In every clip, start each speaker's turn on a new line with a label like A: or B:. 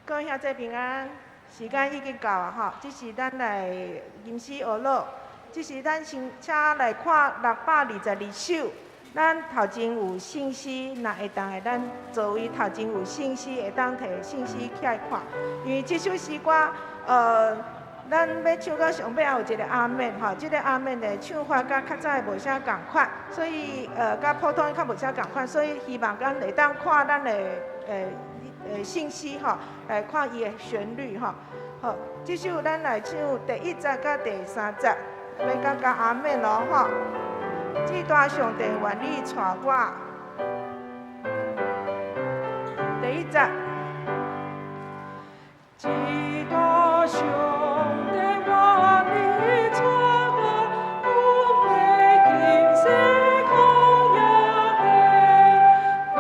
A: 各位兄弟平安，時間已經到啊吼，這是咱來吟詩學樂，這是咱先請來看622首。咱頭前有聖詩，若會當的，咱座位頭前有聖詩，會當提聖詩起來看。因為這首詩歌，咱欲唱到上尾也有一個阿們吼，這個阿們的唱法佮較早的無啥仝款，所以佮普通的較無啥仝款，所以希望咱會當看咱的聖詩吼，來看伊的旋律吼。好，這首咱來唱第一節佮第三節，欲感覺阿們囉吼。至大上帝願你帶我。第一節。
B: 至大上帝願你帶我，不會經世曠野地，我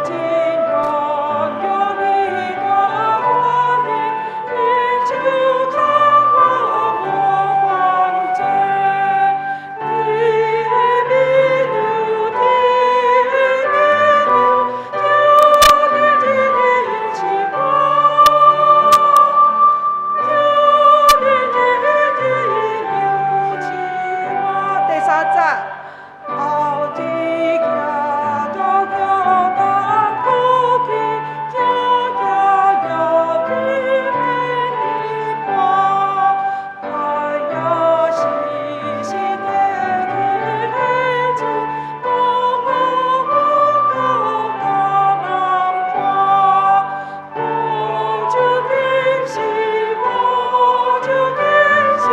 B: 真願叫你大歡迎，你手牽我無犯罪，你的美如天的美如，叫你真的引我。
A: 第三節，
B: 後日行到約旦過去，行行搖去免日半，愛也時時的去彼處，當我阮到迦南看，無就堅持，無就堅持，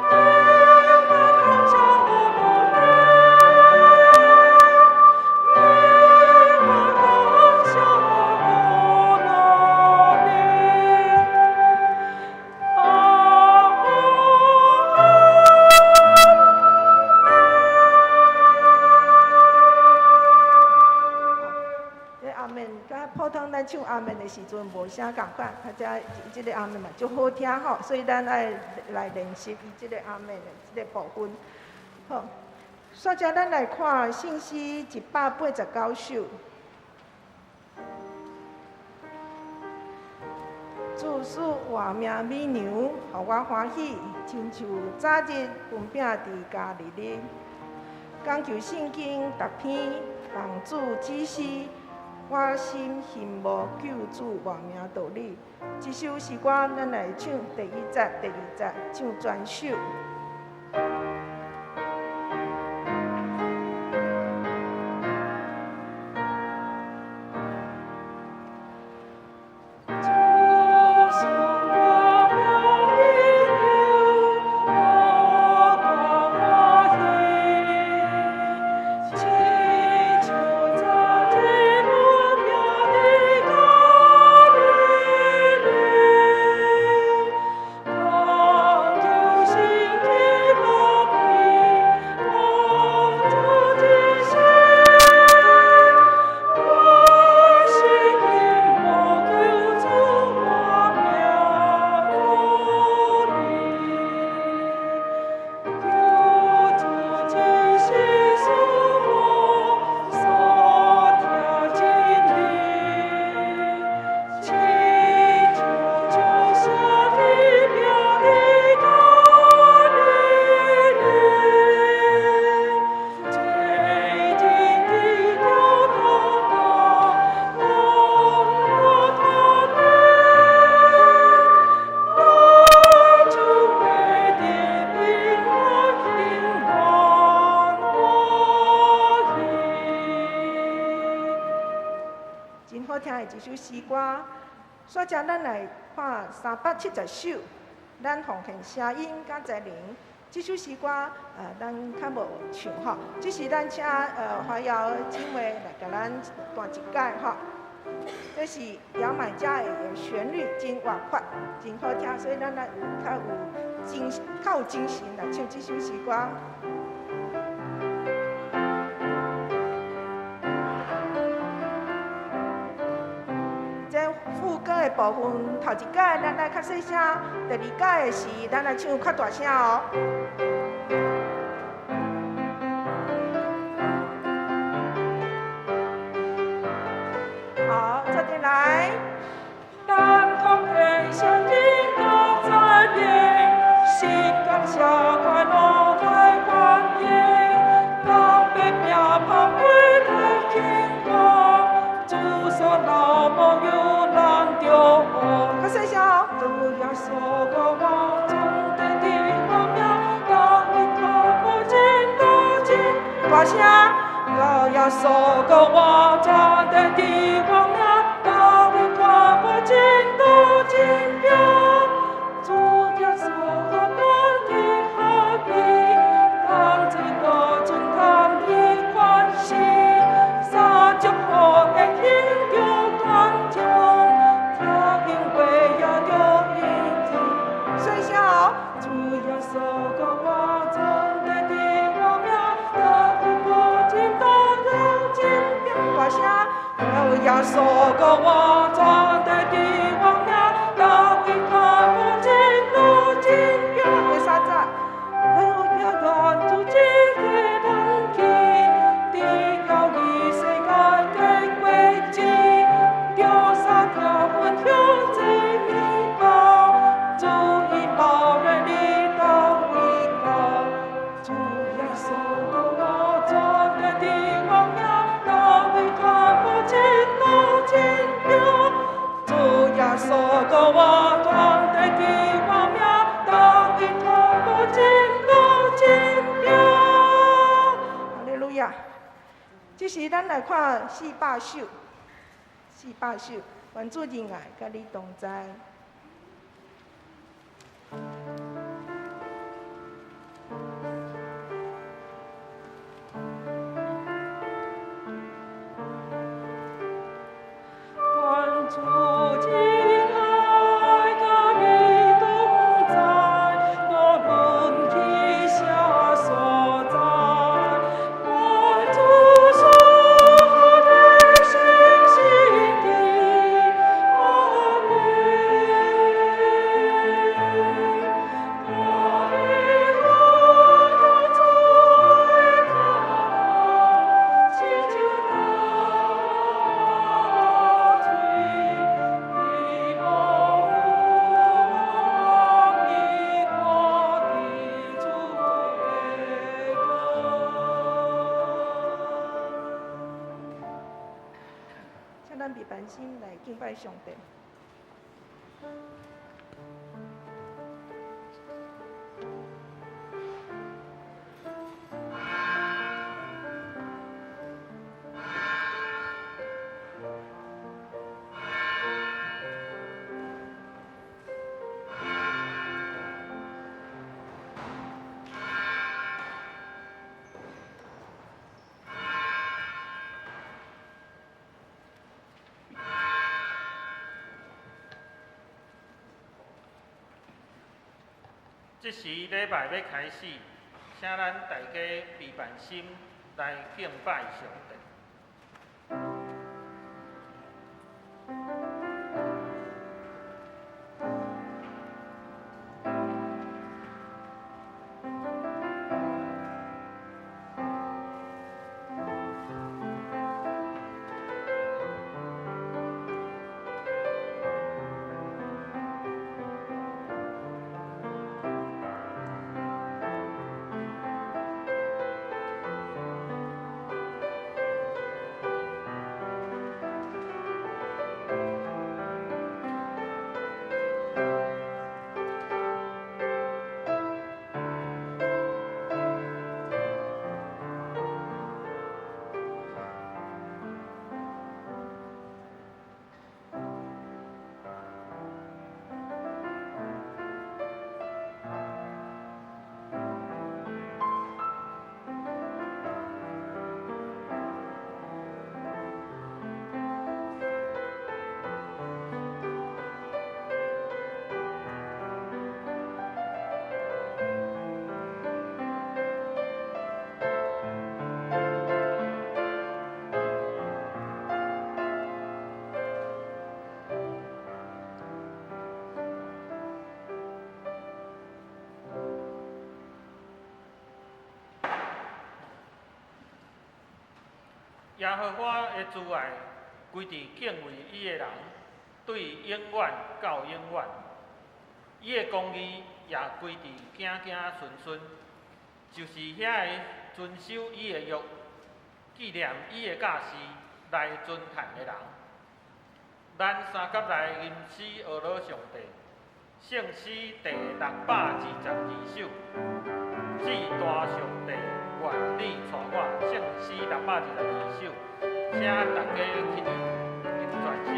B: 永遠感謝我努力，永遠感謝我努力。啊啊。
A: 這阿們佮普通咱唱阿們的時陣無啥仝款，較遮這個阿們嘛足好聽吼，所以咱愛來練習伊這個阿們的這個部分。好，煞者咱來看聖詩189首。主賜活命美牛，予我歡喜，親像早日分餅佇加利利。講求聖經逐篇，奉主指示，我心羨慕救主活命道理。這首詩歌，咱來唱第一節、第二節，唱全首。
B: 主賜活命美牛，予我歡喜，親像早日分餅佇加利利，講求聖經逐篇，奉主指示，我心羨慕救主活命道理，救主指示賜我所聽真理，親像主寫的名佇加利利，最近的交通道，望到他們，來主為的平安平安歡喜。
A: 真好聽的一首詩歌。煞者咱來看370首，咱奉獻聲音佮才能。這首詩歌，咱較無唱吼，只是咱請華瑤姊妹來共咱彈一擺吼。這是牙買加的旋律，真活潑，真好聽，所以咱來有較有精較有精神來唱這首詩歌。這副歌的部分，頭一擺咱來較細聲，第二擺的是咱來唱較大聲哦。好，做陣來。
B: 咱講
A: 較細聲哦。
B: 主耶穌閣我全地的我命，大衛看無真大真。
A: 大聲。
B: 主耶穌閣我全地的我命，大衛看無真大真命。主耶穌閣咱的合一，同齊多尊堂的關係，三祝福的天著當中，聽因為也著一致。
A: 細聲哦。
B: 主耶穌閣我全地的我命，大衛無真大真命。
A: 大聲。
B: 主耶穌閣我全地的我命，大衛看無真大真命。
A: 第三節。
B: 咱有咱主這個人去，伫教義世界的過節，著三條分享這麵包，主以保瑞你到位高。主耶穌閣我全地的我命，大衛看無真大真命。主耶穌閣我全地的我命，大衛看無真大真命。
A: 哈利路亞！這時咱來看400首，400首，願主仁愛佮你同在。
B: 願主仁愛佮你同在，無論去啥所在。願主賜福你心心的阿門。大衛我要在他，祈求大嘴，伊無負我的主的歌。
A: 請咱閉班心來敬拜上帝。
C: 這時禮拜欲開始，請咱大家閉辦心來敬拜上帝。耶和華的慈愛歸佇敬畏伊的人，對永遠到永遠。伊的公義也歸佇子子孫孫，就是遐个遵守伊的約、紀念伊的教示來遵行的人。咱三甲來吟詩呵咾上帝，聖詩第622首，至大上帝，願你帶我。聖詩622首，請大家起立吟全首。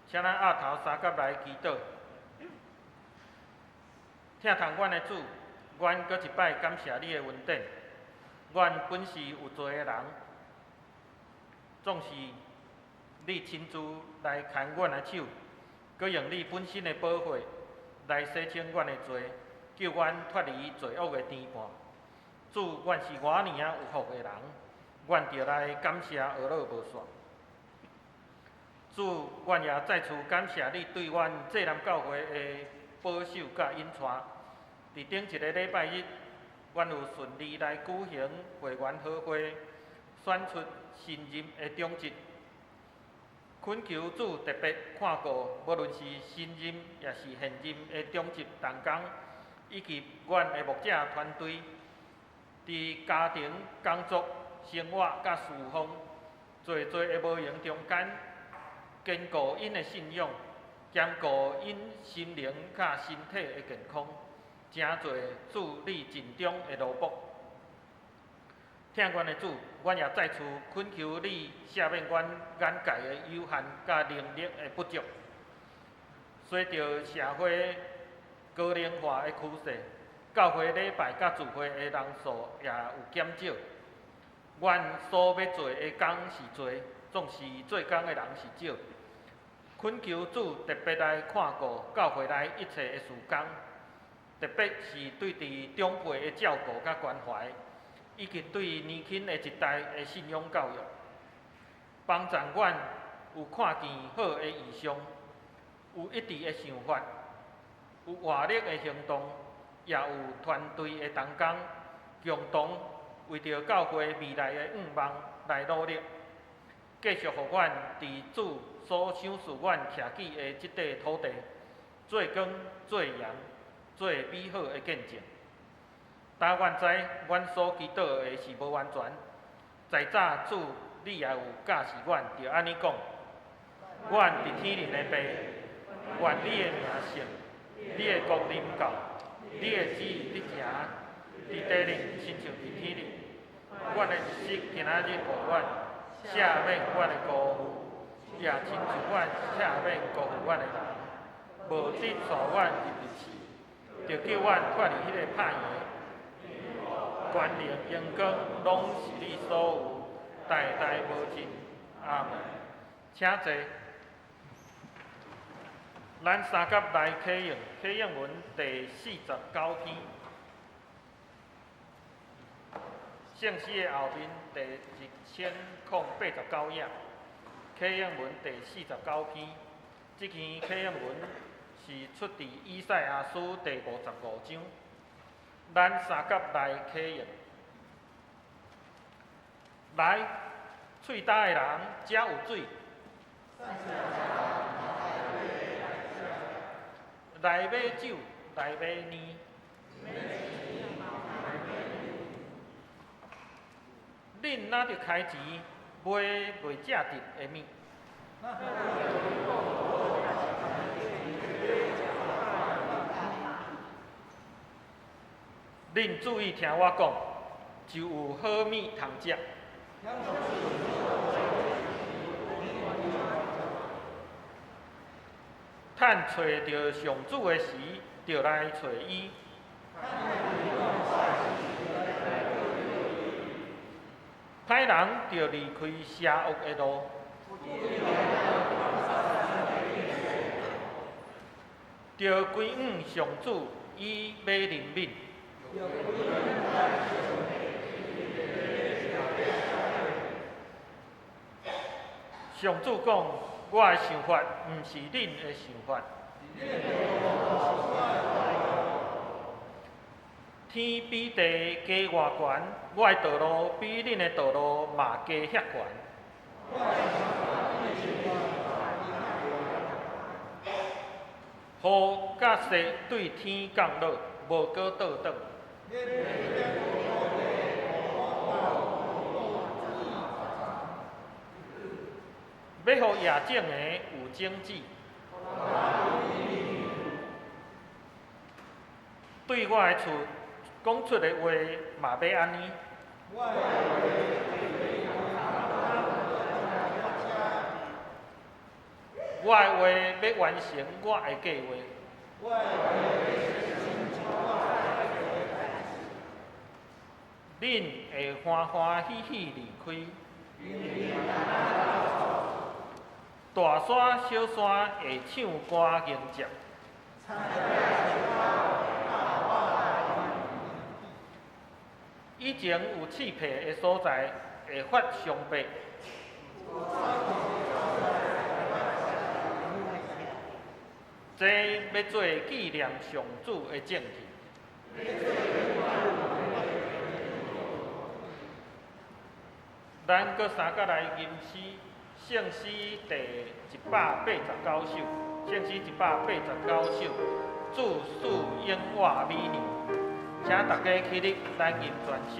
C: 請咱額頭三佮來祈禱。疼痛阮的主，阮閣一擺感謝你的恩典。阮本是有罪的人，總是你親自來牽阮的手，閣用你本身的寶血來洗清阮的罪，救阮脫離罪惡的纏絆。主，阮是偌爾仔有福的人，阮著來感謝呵咾無煞。主，阮也再次感謝你對阮濟南教會的保守佮引帶。佇頂一个禮拜日，阮有順利來舉行會員好會，選出新任的長執。懇求主特別看顧，無論是新任抑是現任的長執同工，以及阮的牧者團隊，佇家庭、工作、生活佮事奉，濟濟的無閒中間，堅固𪜶的信仰，兼顧𪜶心靈佮身體的健康，成做主你盡忠的奴僕。疼阮的主，阮也再次懇求你赦免阮眼界的有限佮能力的不足。隨著社會高齡化的趨勢，教會禮拜佮聚會的人數也有減少。阮所欲做的工是濟，總是做工的人是少。懇求主特別來看顧教會內一切的事工，特別是對佇長輩的照顧佮關懷，以及對年輕的一代的信仰教育，幫助阮有看見好的異象，有一致的想法，有活力的行動，也有團隊的同工，共同為著教會未來的願望來努力，繼續予阮佇主所賞賜阮徛起的這塊土地，做光、做鹽、做美好的見證。但阮知，阮所祈禱的是無完全。在早主，你也有教示阮，著按呢講：阮佇天頂的父，願你的名聖，你的國臨到，你的旨意得成，佇地頂親像佇天頂。阮的一食今仔日予阮，赦免阮的辜負，也親像阮赦免辜負阮的人。無得帶阮入去，著救阮脫離彼个拍贏。權能榮光攏是你所有，代代無盡。阿門。請坐。咱三甲來啟用啟用文第49篇，聖詩的後面第1089頁，啟用文第49篇。這篇啟用文是出佇以賽亞書第55章。咱三甲來啟用。來，喙焦的人，遮有水。來買酒，來買奶。恁若著開錢買袂食得的物？恁注意聽我講，就有好物通食。趁揣著上主的時，就來揣伊。歹人著離開邪惡的路，著歸向上主，伊欲憐憫。上主講：我的想法毋是恁的想法。天比地高偌懸，我的道路比恁的道路嘛低遐懸。雨佮雪對天降落，無閣倒轉。欲予野種的有種子，對我的厝講出的話嘛欲按呢。我的話欲完成我的計畫。恁會歡歡喜喜離開。大山小山會唱歌迎接。以前有刺皮的所在會發傷白。這欲做紀念上主的證據。咱閣三角來吟詩，聖詩第189首，聖詩189首，主賜永活美糧，請大家起立，咱吟全首。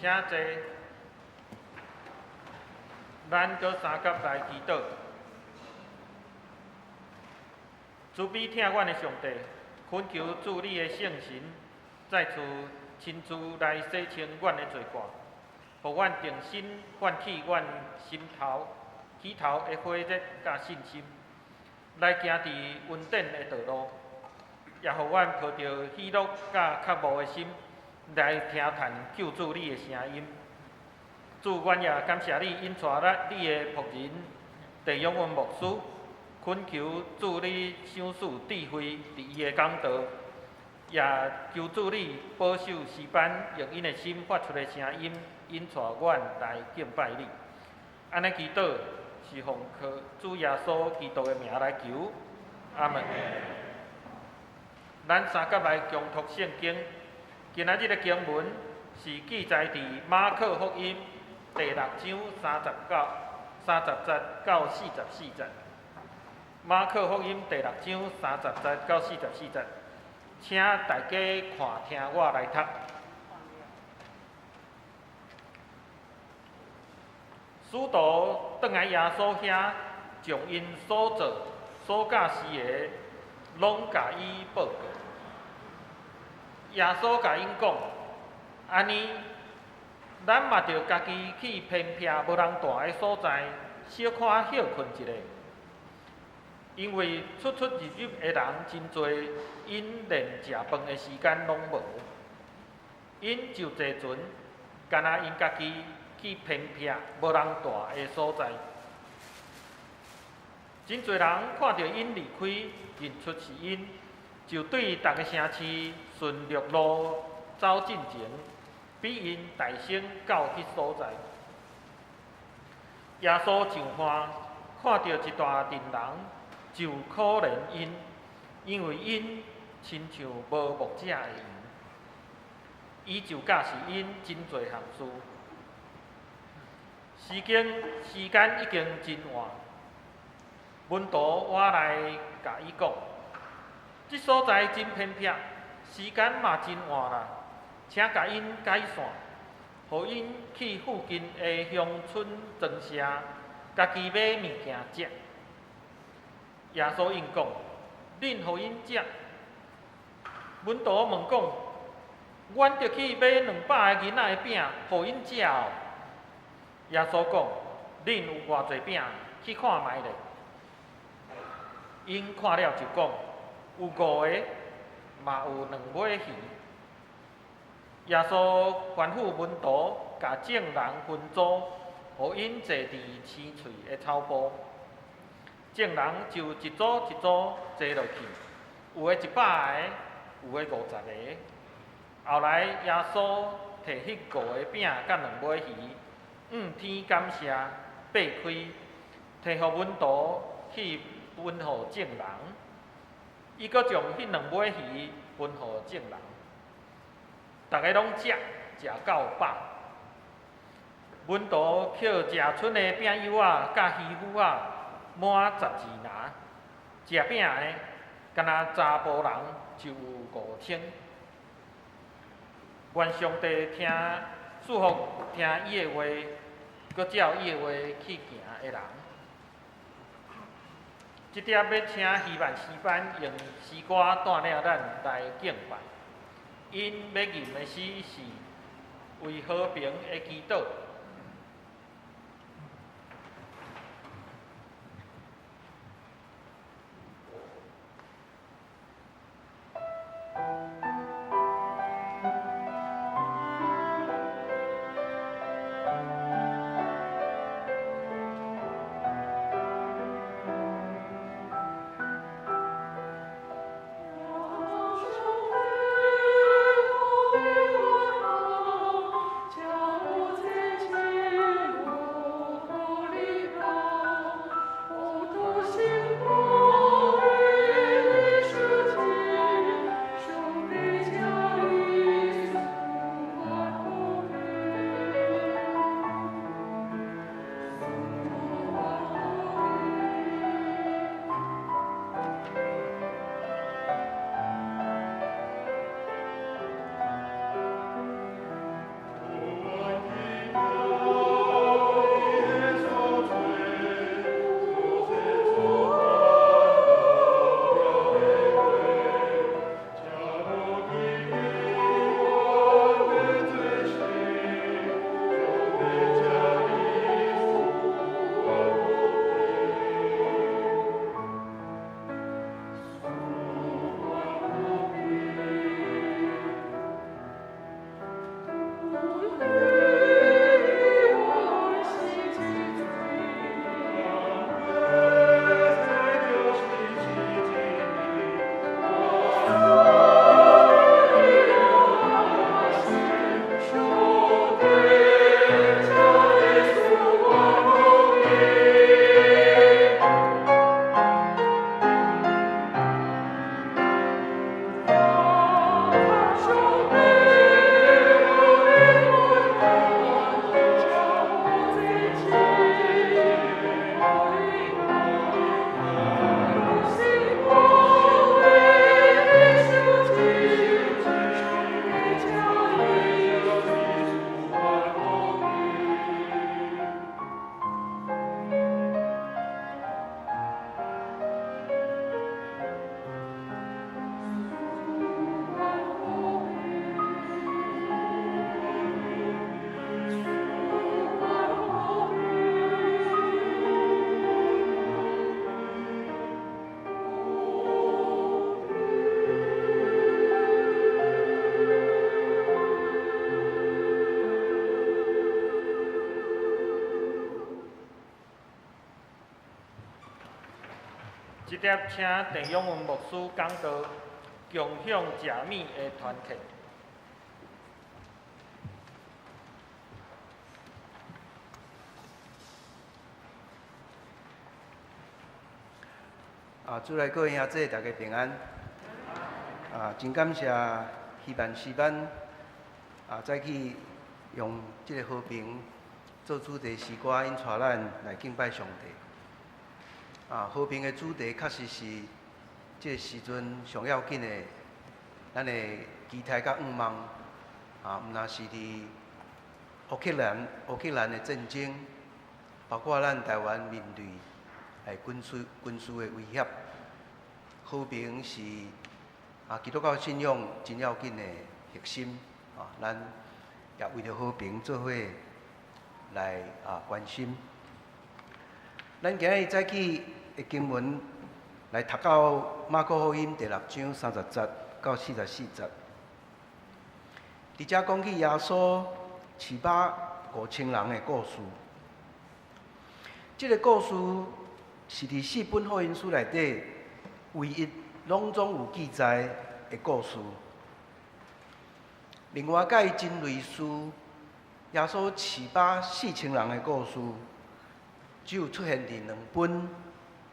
C: 請坐，咱閣三甲來祈禱。慈悲疼阮的上帝，懇求主你的聖神再次親自來洗清阮的罪過，予阮重新喚起阮心頭起頭的火熱佮信心，來行佇恩典的道路，也予阮抱著喜樂佮渴慕的心來聽聞救主你的聲音。主，阮也感謝你引帶咱你的僕人鄭永文牧師，懇求主你賞賜智慧佇伊的講道，也求主你保守詩班用𪜶的心發出的聲音，引帶阮來敬拜你。按呢祈禱是奉靠主耶穌基督的名來求，阿門。咱三甲來共讀聖經，今仔日的經文是記載佇馬可福音第六章30節到34節。馬可福音第六章30節到44節，請大家看聽我來讀。使徒轉來耶穌遐，將𪜶所做、所教示的，攏共伊報告。耶穌共𪜶講：按呢，咱嘛著家己去偏僻無人蹛的所在，小可歇睏一下。因為出出入入的人真濟，𪜶連食飯的時間攏無。𪜶就坐船，干焦𪜶家己去偏僻無人蹛的所在。真濟人看著𪜶離開，認出是𪜶，就對逐个城市順陸路走進前，比𪜶大先到彼所在。耶穌上岸，看著一大陣人，就可憐𪜶，因為𪜶親像無牧者的羊。伊就教示𪜶真濟項事。時間已經真晚，門徒倚來共伊講：這所在真偏僻，時間嘛真晚啦，請共𪜶解散，予𪜶去附近的鄉村莊舍，家己買物件食。耶穌應講：恁予𪜶食。門徒問講：阮著去買200個囡仔的餅，予𪜶食哦。耶穌講：恁有偌濟餅，去看覓咧。𪜶看了就講：有五個，嘛有兩尾魚。耶穌吩咐門徒，共眾人分組，予𪜶坐佇青翠的草埔。眾人就一組一組坐落去，有的100個，有的50個。後來耶穌提彼五个餅佮兩尾魚，向天感謝，擘開，提予門徒去分予眾人。伊閣將彼兩尾魚分予眾人，逐个攏食，食到飽。門徒抾食賰的餅幼仔佮魚脯仔滿12籃，食餅的，干焦查埔人就有5000。願上帝聽祝福聽伊的話，閣照伊的話去行的人。這點欲請希望詩班用詩歌帶領咱來敬拜。𪜶欲吟的詩是為和平的祈禱。
B: 將我
C: 這帖請鄭永文牧師講道，共享食物的團契。
D: 啊，主內各位兄弟，大家平安。啊，真感謝希望詩班啊，早起用這个和平做主題詩歌，𪜶帶咱來敬拜上帝。啊，和平的主題確實是這个時陣上要緊的，咱的期待佮願望。啊，毋但是佇烏克蘭、烏克蘭的戰爭，包括咱台灣面對軍事的威脅，和平是基督教信仰真要緊的核心。啊，咱也為著和平做伙來關心。咱今日早起的經文來讀到馬可福音第六章三十節到四十四節。佇遮講起耶穌飼飽五千人的故事。這个故事是佇四本福音書內底唯一攏總有記載的故事。另外，佮伊真類似，耶穌飼飽四千人的故事，只有出現佇兩本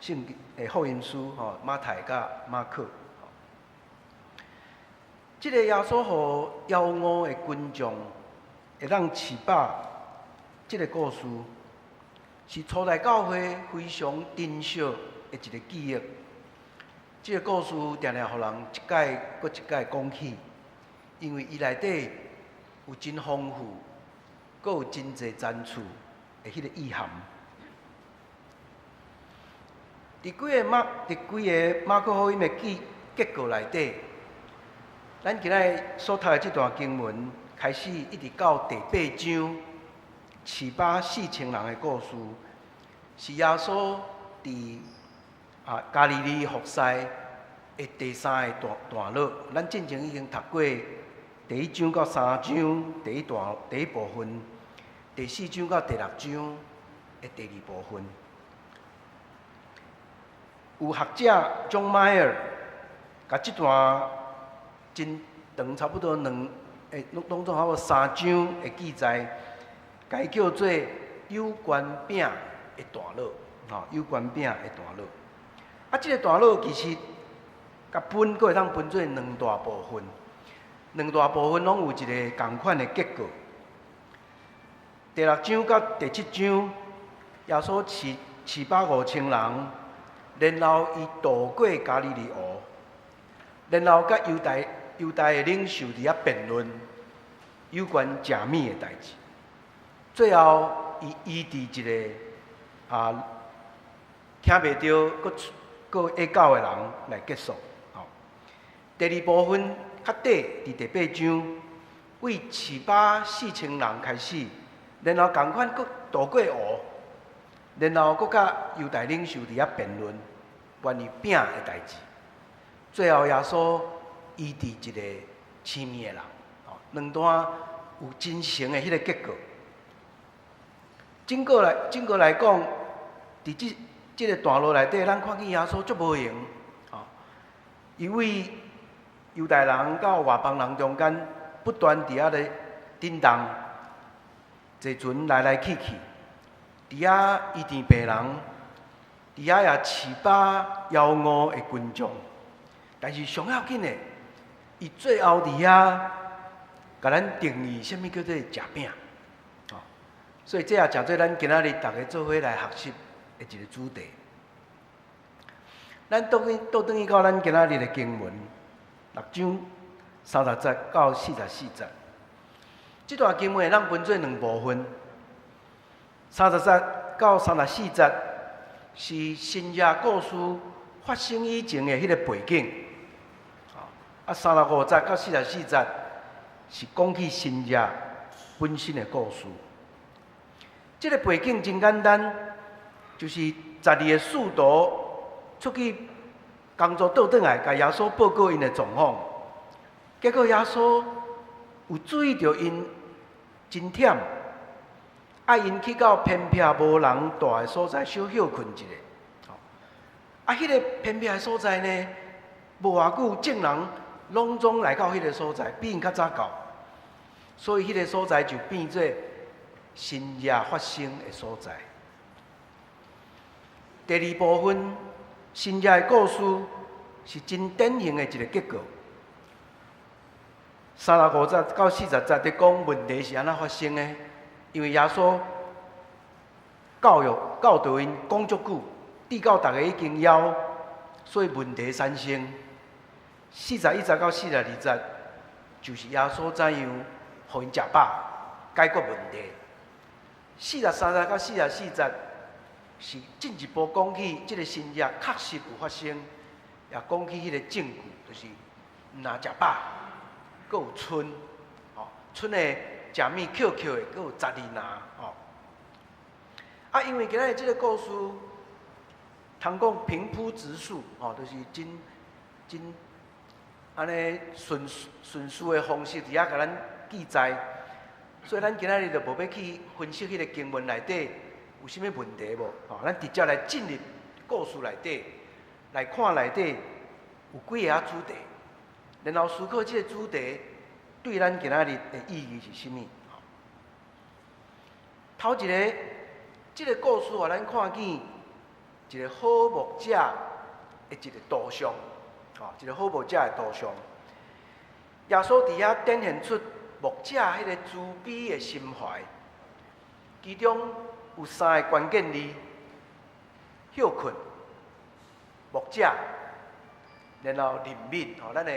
D: 聖經的福音書，吼，馬太佮馬可。這个耶穌予枵餓的群眾會當飼飽，這个故事是初代教會非常珍惜的一個記憶。這个故事定定予人一擺閣一擺講起，因為伊內底有真豐富，閣有真濟層次的彼個意涵。佇規个馬可福音的記結構內底，咱今仔所讀的這段經文，開始一直到第八章飼飽四千人的故事，是耶穌佇加利利服侍的第三个段落。咱進前已經讀過第一章到三章第一段第一部分，第四章到第六章的第二部分。有學者 John Meier 共這段真長，差不多兩，攏總差不多三章的記載，共伊叫做有關餅的段落，吼，有關餅的段落。啊，這个段落其實，共分，閣會當分做兩大部分，兩大部分攏有一個仝款的結構。第六章佮第七章，耶穌飼飽五千人，然後伊渡過加利利湖，然後佮猶太的領袖佇遐辯論有關食物的代誌，最後伊醫治一个聽袂著、閣閣會狗的人來結束。吼，第二部分較短，佇第八章，為飼飽四千人開始，然後仝款閣渡過湖，然後閣佮猶太領袖佇遐辯論關於餅的代誌，最後耶穌醫治一個痴物的人，吼，兩段有真誠的彼個結果。整個來講，佇這個段落內底，咱看見耶穌足無閒，吼，伊為猶太人佮外邦人中間不斷佇遐咧振動，坐船來來去去，佇遐醫治病人，佇遐也飼飽枵餓的群眾。但是上要緊的，伊最後佇遐共咱定義啥物叫做食餅，吼，所以這也成做咱今仔日逐家做伙來學習的一個主題。咱倒轉去到咱今仔日的經文，六章三十節到四十四節。這段經文會當分做兩部分，三十節到三十四節是神蹟故事發生以前的彼個背景。啊，三十五節到四十四節是講起神蹟本身的故事。這個背景真簡單，就是十二个使徒出去工作倒轉來，共耶穌報告𪜶的狀況。結果耶穌有注意著𪜶真忝，愛𪜶去到偏僻無人蹛的所在，小歇睏一下。啊，彼个偏僻的所在呢，無偌久，眾人攏總來到彼個所在，比𪜶較早到，所以彼個所在就變做神蹟發生的所在。第二部分，神蹟的故事是真典型的一個結果。35節到40節佇講問題是按怎發生的，因為耶穌教育教導𪜶講足久，直到逐家已經枵，所以問題產生。41節到42節，就是耶穌怎樣予𪜶食飽，解決問題。43節到44節是進一步講起這個神蹟確實有發生，也講起彼個證據，就是毋若食飽，閣有賰，吼，賰的食物抾抾的，閣有十二籃，吼。啊，因為今仔日這個故事，通講平鋪直敘，吼，就是真真按呢順順序的方式佇遐共咱記載，所以咱今仔日就無欲去分析彼個經文內底有啥物問題無，吼，咱直接來進入故事內底，來看內底有幾个主題，然後思考這個主題對咱今仔日的意義是啥物。頭一个，這個故事予咱看見一個好牧者的一個圖像，吼，一個好牧者的圖像。耶穌佇遐展現出牧者彼個慈悲的心懷，其中有三个關鍵字：歇睏、牧者，然後憐憫。吼，咱的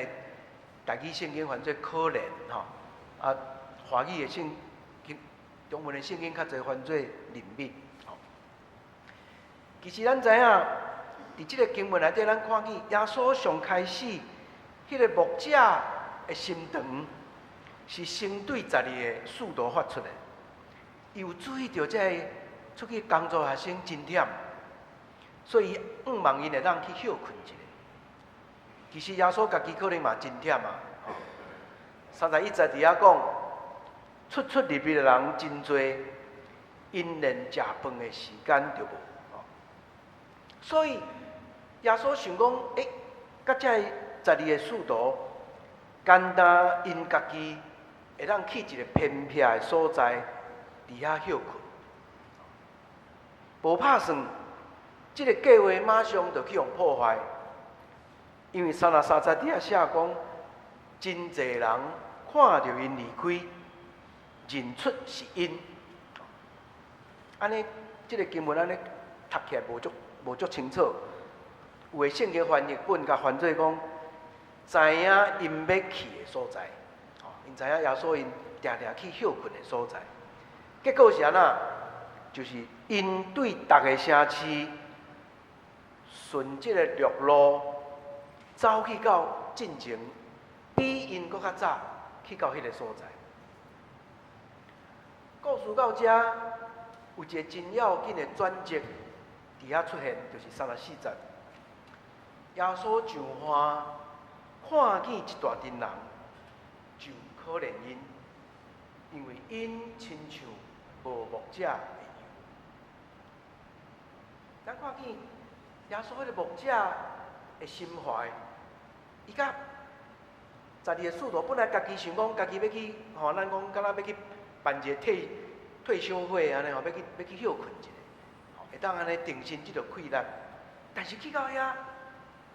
D: 台語聖經翻做可憐，吼，啊，華語的聖經、中文的聖經較濟翻做憐憫。吼，其實咱知影，佇這個經文內底，咱看見耶穌上開始，彼個牧者的心腸是先對十二个使徒發出的。伊有注意著這个出去工作學生真忝，所以向望𪜶會當去歇睏一下。其實耶穌家己可能嘛真忝啊。31節佇遐講，出出入入的人真濟，𪜶連食飯的時間都無。所以耶穌想講，欸，佮這十二个使徒，簡單𪜶家己會當去一個偏僻的所在，佇遐歇睏。無拍算，這個計劃馬上就去予破壞，因為33節佇遐寫講，真濟人看著𪜶離開，認出是𪜶。按呢，這個經文按呢讀起來無足清楚。有的聖經翻譯本共翻做講，知影𪜶欲去的所在，吼，𪜶知影耶穌𪜶定定去歇睏的所在。結果是按怎？就是𪜶對逐个城市順這個陸路走去到進前，比𪜶閣較早去到彼个所在。故事到遮，有一個真要緊的轉折佇遐出現，就是34節。耶穌上岸，看見一大陣人，就可憐𪜶，因為𪜶親像無牧者的羊。咱看見耶穌彼个牧者的心懷，伊佮十二个使徒本來家己想講，家己欲去，吼，咱講敢若欲去辦一个退休會按呢吼，欲去歇睏一下，吼，會當按呢定神這著氣力。但是去到遐，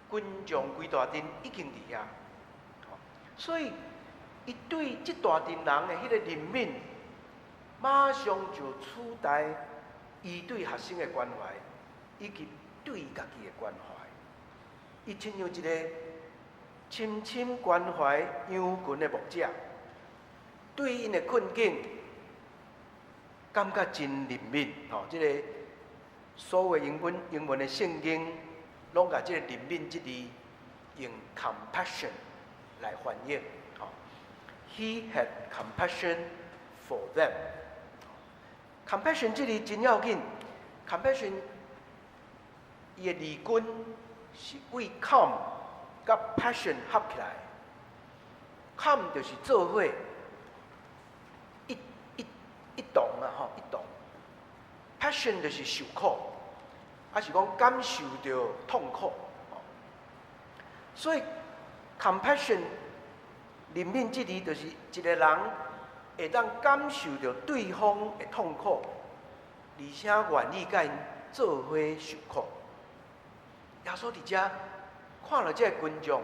D: 群眾規大陣已經佇遐，所以伊對這大陣人的彼個憐憫，馬上就取代伊對學生的關懷，以及對伊家己的關懷。伊親像一個深深關懷羊群的牧者，對𪜶的困境感覺真憐憫。吼，這個所有英文的聖經，攏共這個憐憫這字用 compassion 來翻譯。吼，He had compassion for them。compassion 這字真要緊，compassion 伊的字根是為 com 佮 passion 合起來。com 就是做伙，一一一同啊吼，一同。passion 就是受苦，抑是講感受著痛苦。所以，compassion 憐憫這字就是一個人會當感受著對方的痛苦，而且願意佮𪜶做伙受苦。耶穌佇遮看著這个群眾，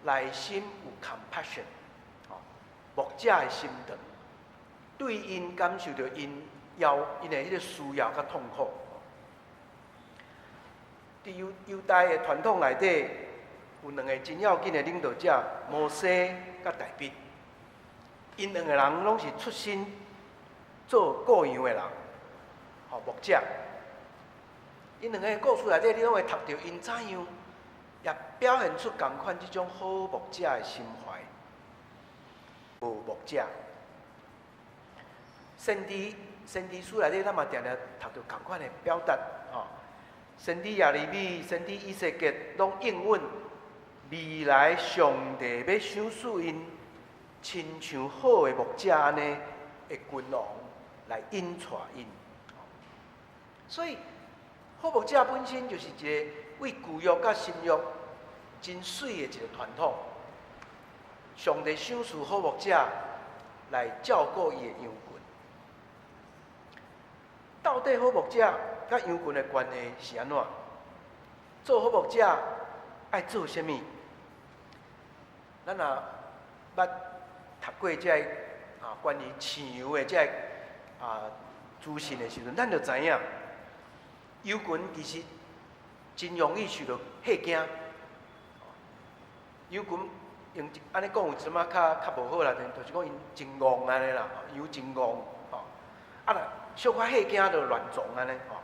D: 內心有 compassion，牧者的心腸，對𪜶感受著𪜶要𪜶的彼个需要佮痛苦。佇猶猶太的傳統內底，有兩个真要緊的領導者，摩西佮大衛。𪜶兩个人攏是出身做顧羊的人，牧者。𪜶兩个故事內底，你攏會讀著𪜶怎樣，也表現出仝款這種好牧者的心懷。無牧者，先知先知書內底，咱嘛定定讀著仝款的表達，吼。先知耶利米、先知以西結，攏應允未來上帝欲賞賜𪜶，親像好的牧者按呢的君王來引帶𪜶。所以，好牧者本身就是一个為舊約佮新約真媠的一个傳統。上帝賞賜好牧者來照顧伊的羊群。到底好牧者佮羊群的關係是按怎？做好牧者愛做啥物？咱若捌讀過這个關於飼羊的這个資訊的時陣，咱就知影，羊群其實真容易受著嚇驚。羊群用按呢講有一點仔較較無好啦，就是講𪜶真戇按呢啦，羊真戇吼。啊若小可嚇驚就亂撞按呢吼。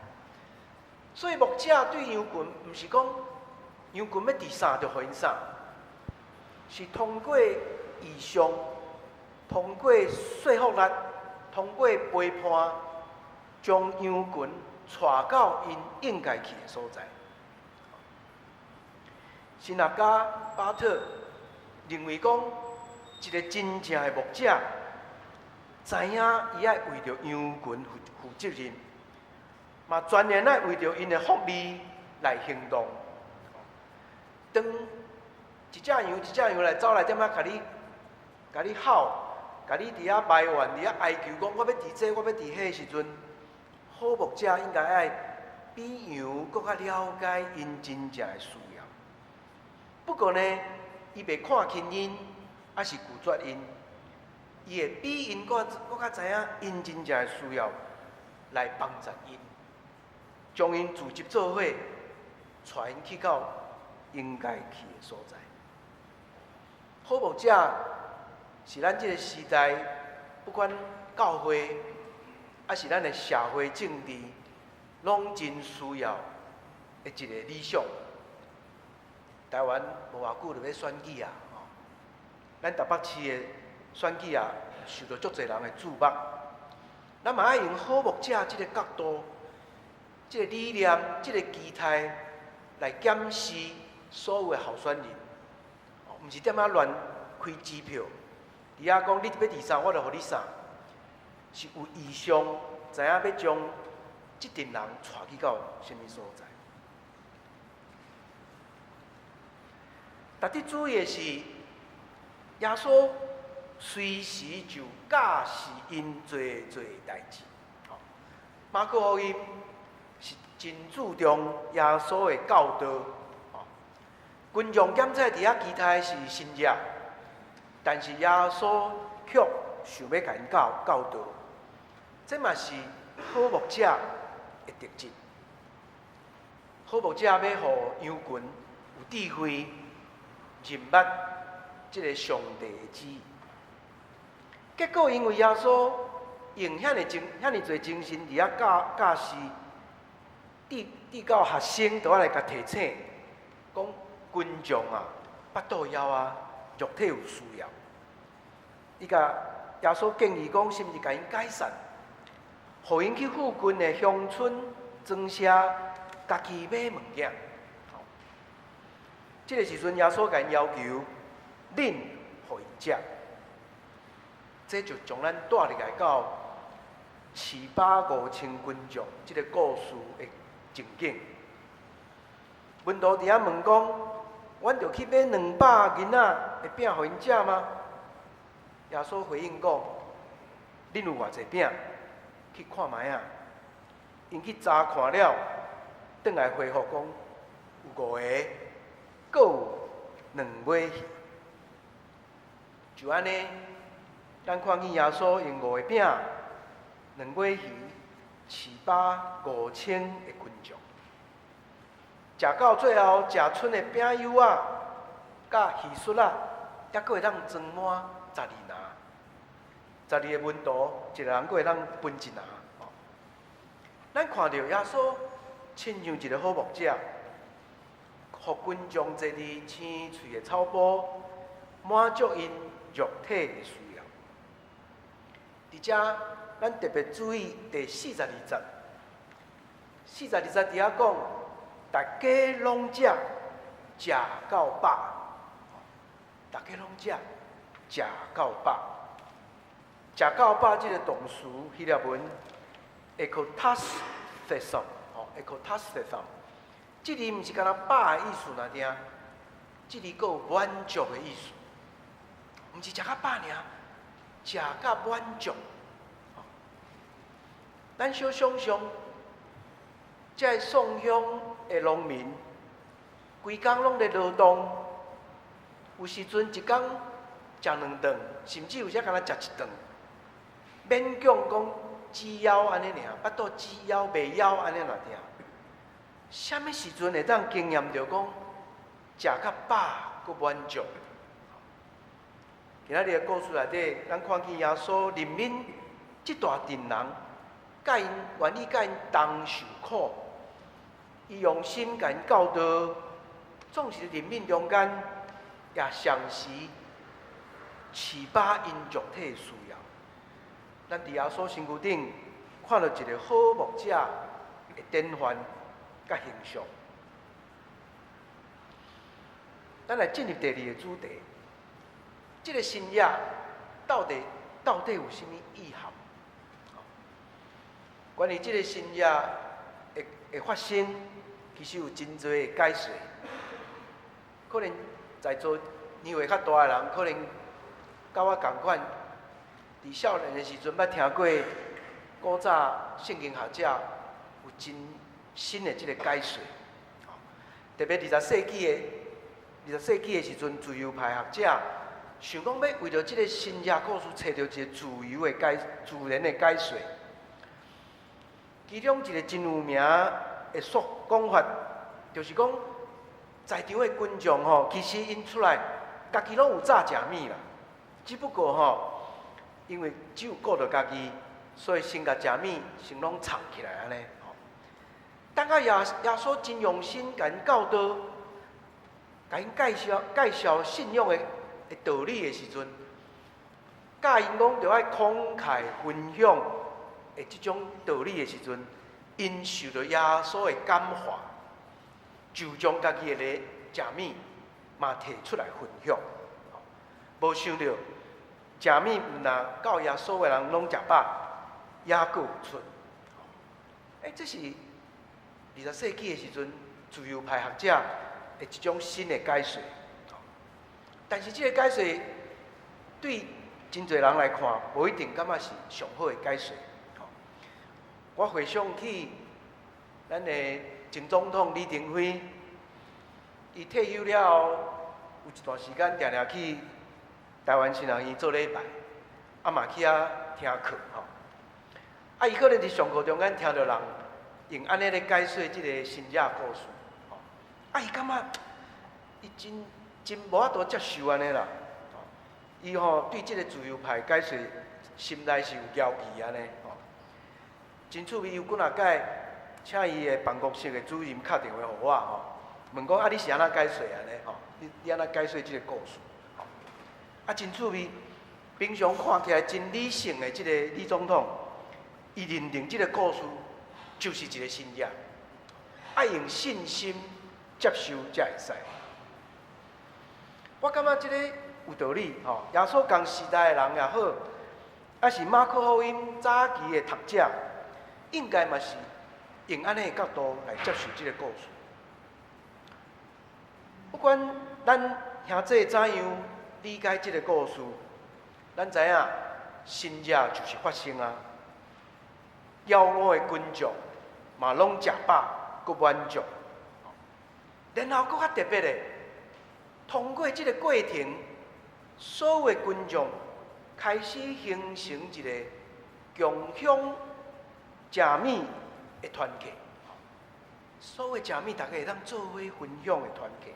D: 所以牧者對羊群，毋是講羊群欲佇啥就予𪜶啥，是通過異象，通過說服力，通過陪伴，將羊群帶到𪜶應該去的所在。神學家巴特認為講，一个真正的牧者，知影伊愛為著羊群負負責任，嘛全然愛為著𪜶的福利來行動。當一隻羊一隻羊來走來踮遐，共你共你吼，共你佇遐埋怨，佇遐哀求，講我欲佇這，我欲佇彼的時陣，好牧者應該愛比羊閣較了解𪜶真正的需要。不過呢，伊袂看輕𪜶，抑是拒絕𪜶，伊會比𪜶閣閣較知影𪜶真正的需要，來幫助𪜶，將𪜶組織做伙，帶𪜶去到應該去的所在。好牧者是咱這个時代，不管教會，抑是咱的社會政治，攏真需要的一个理想。台灣無偌久就欲選舉啊，吼！咱台北市的選舉啊，受著足濟人的注目。咱嘛愛用好牧者這个角度、這个理念、這个期待來檢視所有的候選人，毋是踮遐亂開支票，佇遐講你欲佇啥，我就予你啥，是有異象，知影欲將這陣人帶去到啥物所在。值得注意的是，耶穌隨時就教示𪜶濟濟代誌。馬可福音是真注重耶穌的教導。群眾檢採佇遐期待是神蹟，但是耶穌卻想欲共𪜶教教導，這嘛是好牧者的特質。好牧者欲予羊群有智慧，認捌這个上帝的旨意。結果因為耶穌用遐爾精遐爾濟精神佇遐教教示，直直到學生都愛來共提醒，講群眾啊，腹肚枵啊，肉體有需要。伊共耶穌建議講，是毋是共𪜶解散，予𪜶去附近的鄉村莊舍，家己買物件。這个時陣，耶穌共𪜶要求，恁予𪜶食。這就將咱帶入來到飼飽五千群眾這个故事的情景。門徒佇遐問講：阮著去買200囡仔的餅予𪜶食嗎？耶穌回應講：恁有偌濟餅？去看覓仔。𪜶去查看了，轉來回覆講：有五個，閣有兩尾魚。就按呢，咱看見耶穌用五個餅、兩尾魚，飼飽5000的群眾。食到最後，食賰的餅幼仔、佮魚屑仔，猶閣會當裝滿12籃。12個門徒，一個人閣會當分一籃。咱看著耶穌親像一個好牧者，予群眾坐佇青翠的草埔，滿足𪜶肉體的需要。佇遮，咱特別注意第四十二節。四十二節佇遐講，大家攏食，食到飽。大家攏食，食到飽。食到飽這個動詞，希臘文 ἐκατάσθησαν，吼，ἐκατάσθησαν。這字毋是干焦飽的意思爾爾，這字閣有滿足的意思。毋是食較飽爾，食甲滿足。咱小想像，這个宋鄉的農民，規工攏咧勞動，有時陣一工食兩頓，甚至有時干焦食一頓，勉強講止枵按呢爾，腹肚止枵袂枵按呢爾爾。啥物時陣會當經驗著講食較飽閣滿足？今仔日的故事內底，咱看見耶穌憐憫這大陣人，佮𪜶願意佮𪜶同受苦，伊用心共𪜶教導，總是憐憫中間，也同時飼飽𪜶肉體的需要。咱佇耶穌身軀頂看著一個好牧者的典範佮形象。咱來進入第二個主題，這個新約到底有啥物意涵？關於這個新約的發生，其實有真濟的解說。可能在座年歲較大的人，可能佮我仝款，佇少年的時陣捌聽過古早聖經學者有真新的這個解說。特別二十世紀的時陣，自由派學者想講欲為著這個新約故事，揣著一個自由的解、自然的解說。其中一個真有名的說講法，就是講在場的群眾吼，其實𪜶出來，家己攏有早食物啦，只不過吼，因為只有顧著家己，所以先共食物先攏藏起來按呢。等到耶穌真用心共𪜶教導，共𪜶介紹介紹信仰的道理的時陣，教𪜶講著愛慷慨分享的這種道理的時陣，𪜶受著耶穌的感化，就將家己的咧食物嘛提出來分享。無想著食物毋但夠耶穌的人攏食飽，猶閣有賰。欸，這是二十世紀的時陣，自由派學者的一種新的解說。但是這個解說對真濟人來看，無一定感覺是上好的解說。我回想起咱的前總統李登輝，伊退休了後，有一段時間定定去台灣神學院做禮拜，啊嘛去遐聽課吼。啊，伊可能佇上課中間聽著人用按呢咧解說這個新約故事，吼。啊，伊感覺伊真真無法度接受按呢啦。伊吼對這個自由派解說心內是有懷疑按呢吼。真趣味，有幾若擺請伊的辦公室的主任敲電話予我吼，問講啊，你是按怎解說按呢吼？你按怎解說這個故事？啊，真趣味，平常看起來真理性的這個李總統，伊認定這個故事就是一個新約，愛用信心接受才會使。我感覺這個有道理吼，耶穌仝時代的人也好，抑是馬可福音早期的讀者，應該嘛是用按呢个角度來接受這个故事。不管咱兄弟怎樣理解這个故事，咱知影神蹟就是發生啊。枵餓的群眾嘛，攏食飽，閣滿足。然後閣較特別的，通過這个過程，所有的群眾開始形成一个共享食物的團體。所有食物，大家會當做伙分享的團體。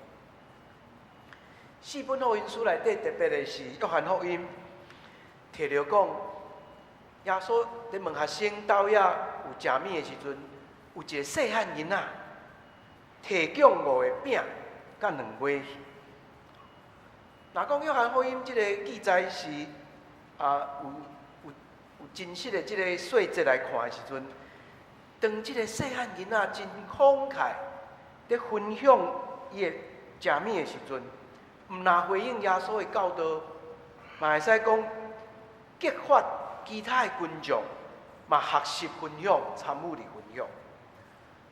D: 四本福音書內底特別的是約翰福音，提著講，耶穌佇問學生佗位有食物的時陣，有一个細漢囡仔，提供五個餅佮兩尾魚。若講約翰福音這个記載是有真實的這个細節來看的時陣，當這个細漢囡仔真慷慨，佇分享伊的食物的時陣，毋但回應耶穌的教導，嘛會使講激發其他的群眾，嘛學習分享、參與佇分享。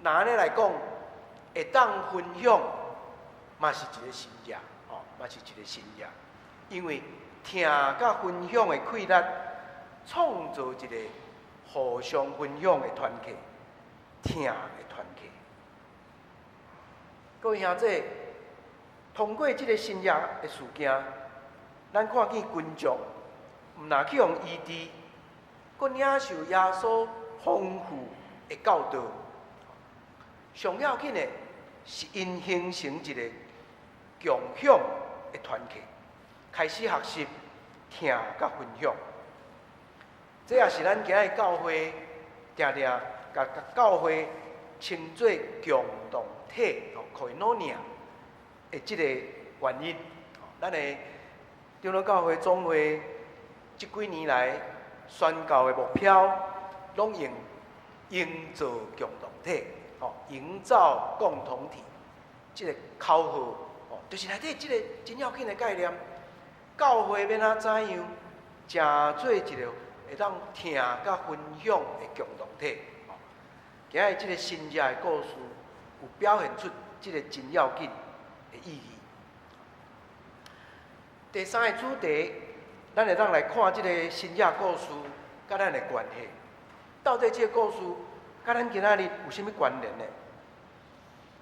D: 若按呢來講，會當分享，嘛是一个神蹟，吼，嘛是一个神蹟。因為疼佮分享的氣力，創造一個互相分享的團體，疼的團體。各位兄弟，通過這个神蹟的事件，咱看見群眾毋但去予醫治，閣領受耶穌豐富的教導。上要緊的是，𪜶形成一個共享的團體，開始學習疼佮分享。這也是咱今日教會定定共教會稱做共同體（ koinonia）的這個原因。咱的長老教會總會這幾年來宣教的目標，攏用營造共同體，吼，營造共同體，這个口號，吼，就是內底這个真要緊的概念。教會欲按怎樣，成做一个會當疼佮分享的共同體。今日這个神蹟的故事，有表現出這个真要緊的意義。第三个主題，咱會當來看這个神蹟故事佮咱的關係。到底這个故事佮咱今仔日有啥物關聯呢？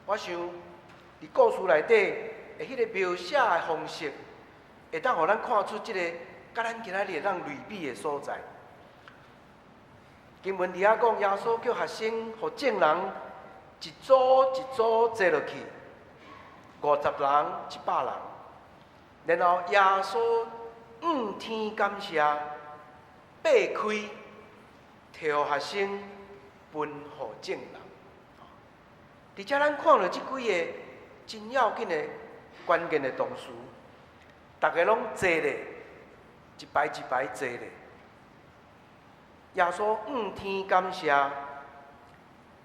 D: 我想，佇故事內底的彼个描寫的方式，會當予咱看出這个佮咱今仔日會當類比的所在。經文佇遐講，耶穌叫學生予眾人一組一組坐落去，50人、100人。然後耶穌向天感謝，擘開，提予學生分予眾人。佇遮咱看著這幾个真要緊的關鍵的動詞，逐家攏坐咧，一排一排坐咧。耶穌向天感謝，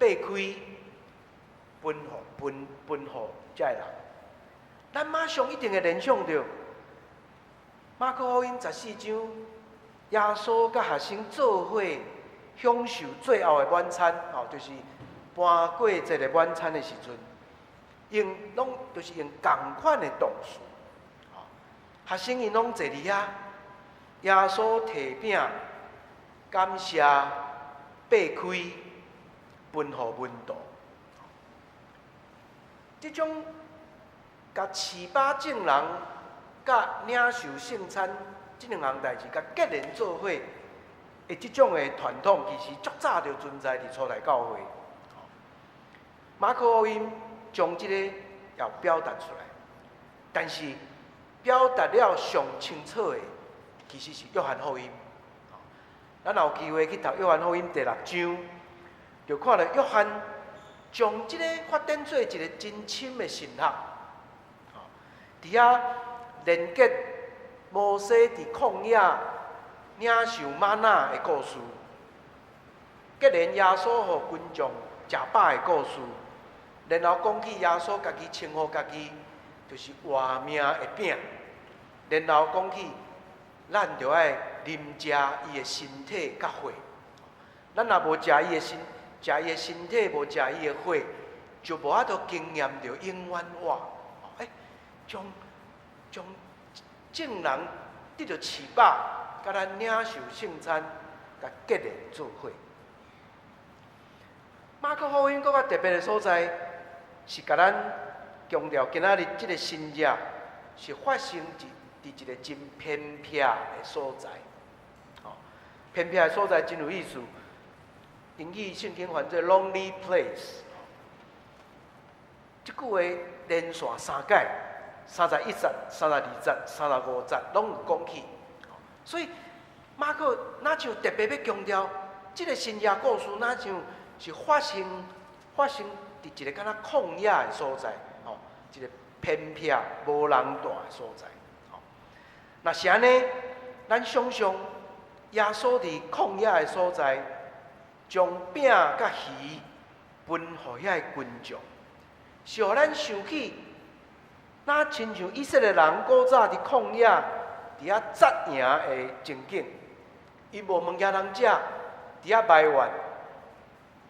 D: 擘開，分予分分予遮个人。咱馬上一定會聯想著馬可福音14章，耶穌佮學生做伙享受最後的晚餐，吼，就是盤過節的晚餐的時陣，用攏就是用仝款的動詞，吼，學生𪜶攏坐佇遐，耶穌提餅感謝，擘開，分予門徒。這種共飼飽眾人，佮領受聖餐這兩項代誌，共結連做伙的這種的傳統，其實足早就存在佇初代教會。馬可福音將這个也表達出來，但是表達了上清楚的，其實是約翰福音。咱若有機會去讀約翰福音第六章，就看著約翰將這个發展做一个真深的神學。佇遐連結摩西佇曠野領受瑪納的故事，結連耶穌予群眾食飽的故事，然後講起耶穌家己稱呼家己就是活命的餅，然後講起咱著愛啉食伊的身體佮血，咱若無食伊的身，食伊的身體，無食伊的血，就無法度經驗著永遠活。欸，將將眾人得著飼飽，佮咱領受聖餐，共結連做伙。馬可福音閣較特別的所在，是共咱強調今仔日這个神跡是發生佇佇一个真偏僻的所在。哦，偏僻的所在真有意思。英語聖經翻做 lonely place。這句話連續三擺，31節、32節、35節，攏有講起。所以馬可若像特別欲強調，這个神跡故事若像是發生發生佇一个敢若曠野的所在，吼，一個偏僻無人蹛的所在。吼，若是按呢，咱想象耶穌佇曠野的所在，將餅佮魚分予遐个群眾，是予咱想起，若親像以色列人古早佇曠野佇遐紮營的情景，𪜶無物件通食，佇遐埋怨。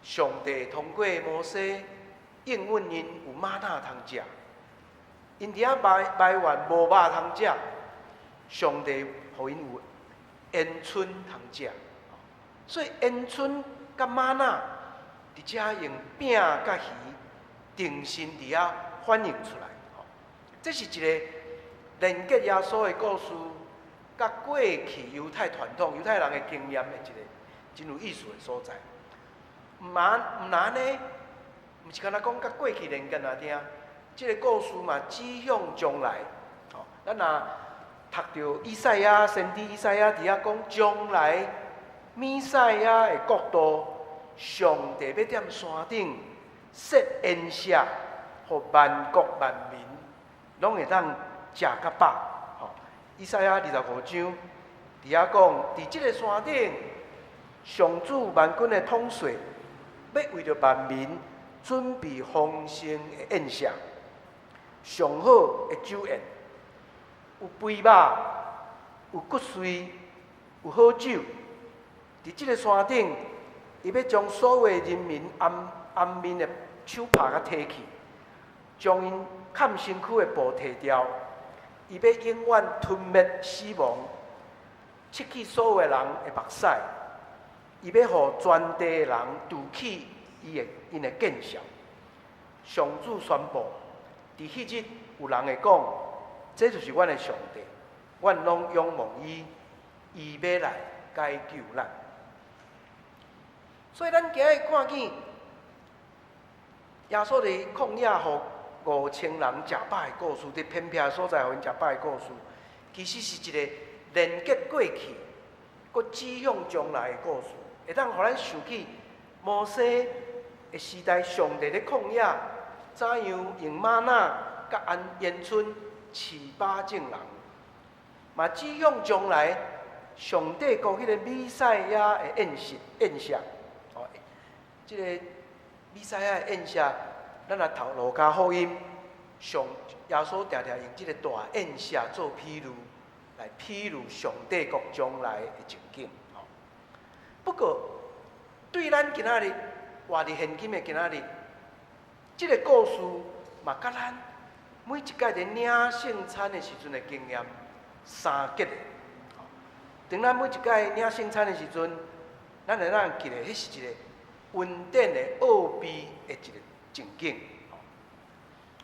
D: 上帝通過摩西應允𪜶有嗎哪通食，𪜶佇遐埋埋怨無肉通食，上帝予𪜶有鵪鶉通食，所以鵪鶉佮嗎哪佇遮用餅佮魚重新佇遐反映出來。這是一个連結耶穌的故事，佮過去猶太傳統、猶太人的經驗的一个真有意思的所在。毋嘛毋若按呢，毋是干焦講佮過去連結爾爾，這个故事嘛指向將來。吼，咱若讀著以賽亞先知以賽亞佇遐講將來彌賽亞的國度，上帝欲踮山頂設筵席，予萬國萬民攏會當食較飽。吼，以賽亞25章佇遐講，佇這个山頂，上主萬軍的統帥，欲為著萬民準備豐盛的宴席，上好的酒宴，有肥肉，有骨髓，有好酒。佇這个山頂，伊欲將所有人民頷頷面的手帕共提去，將𪜶崁身軀的布提掉，伊欲永遠吞滅死亡，拭去所有人的目屎。伊欲予全地的人除去伊的𪜶的見笑。上主宣布，佇彼日有人會講，這就是阮的上帝，阮攏仰望伊，伊欲來解救咱。所以咱今日看見耶穌佇曠野予5000人食飽的故事，佇偏僻的所在予𪜶食飽的故事，其實是一个連結過去，閣指向將來的故事，會當予咱想起摩西的時代，上帝佇曠野怎樣用嗎哪佮鵪鶉飼飽眾人，嘛指向將來上帝國彼个彌賽亞的宴席宴席。哦，這个彌賽亞的宴席，咱若讀路加福音，上耶穌定定用這个大宴席做比喻，來比喻上帝國將來的情景。不過，對咱今仔日活佇現今的今仔日，這个故事嘛，佮咱每一擺佇領聖餐的時陣的經驗相結的。當咱每一擺領聖餐的時陣，咱會當記得，彼是一个恩典的奧秘的一个情景。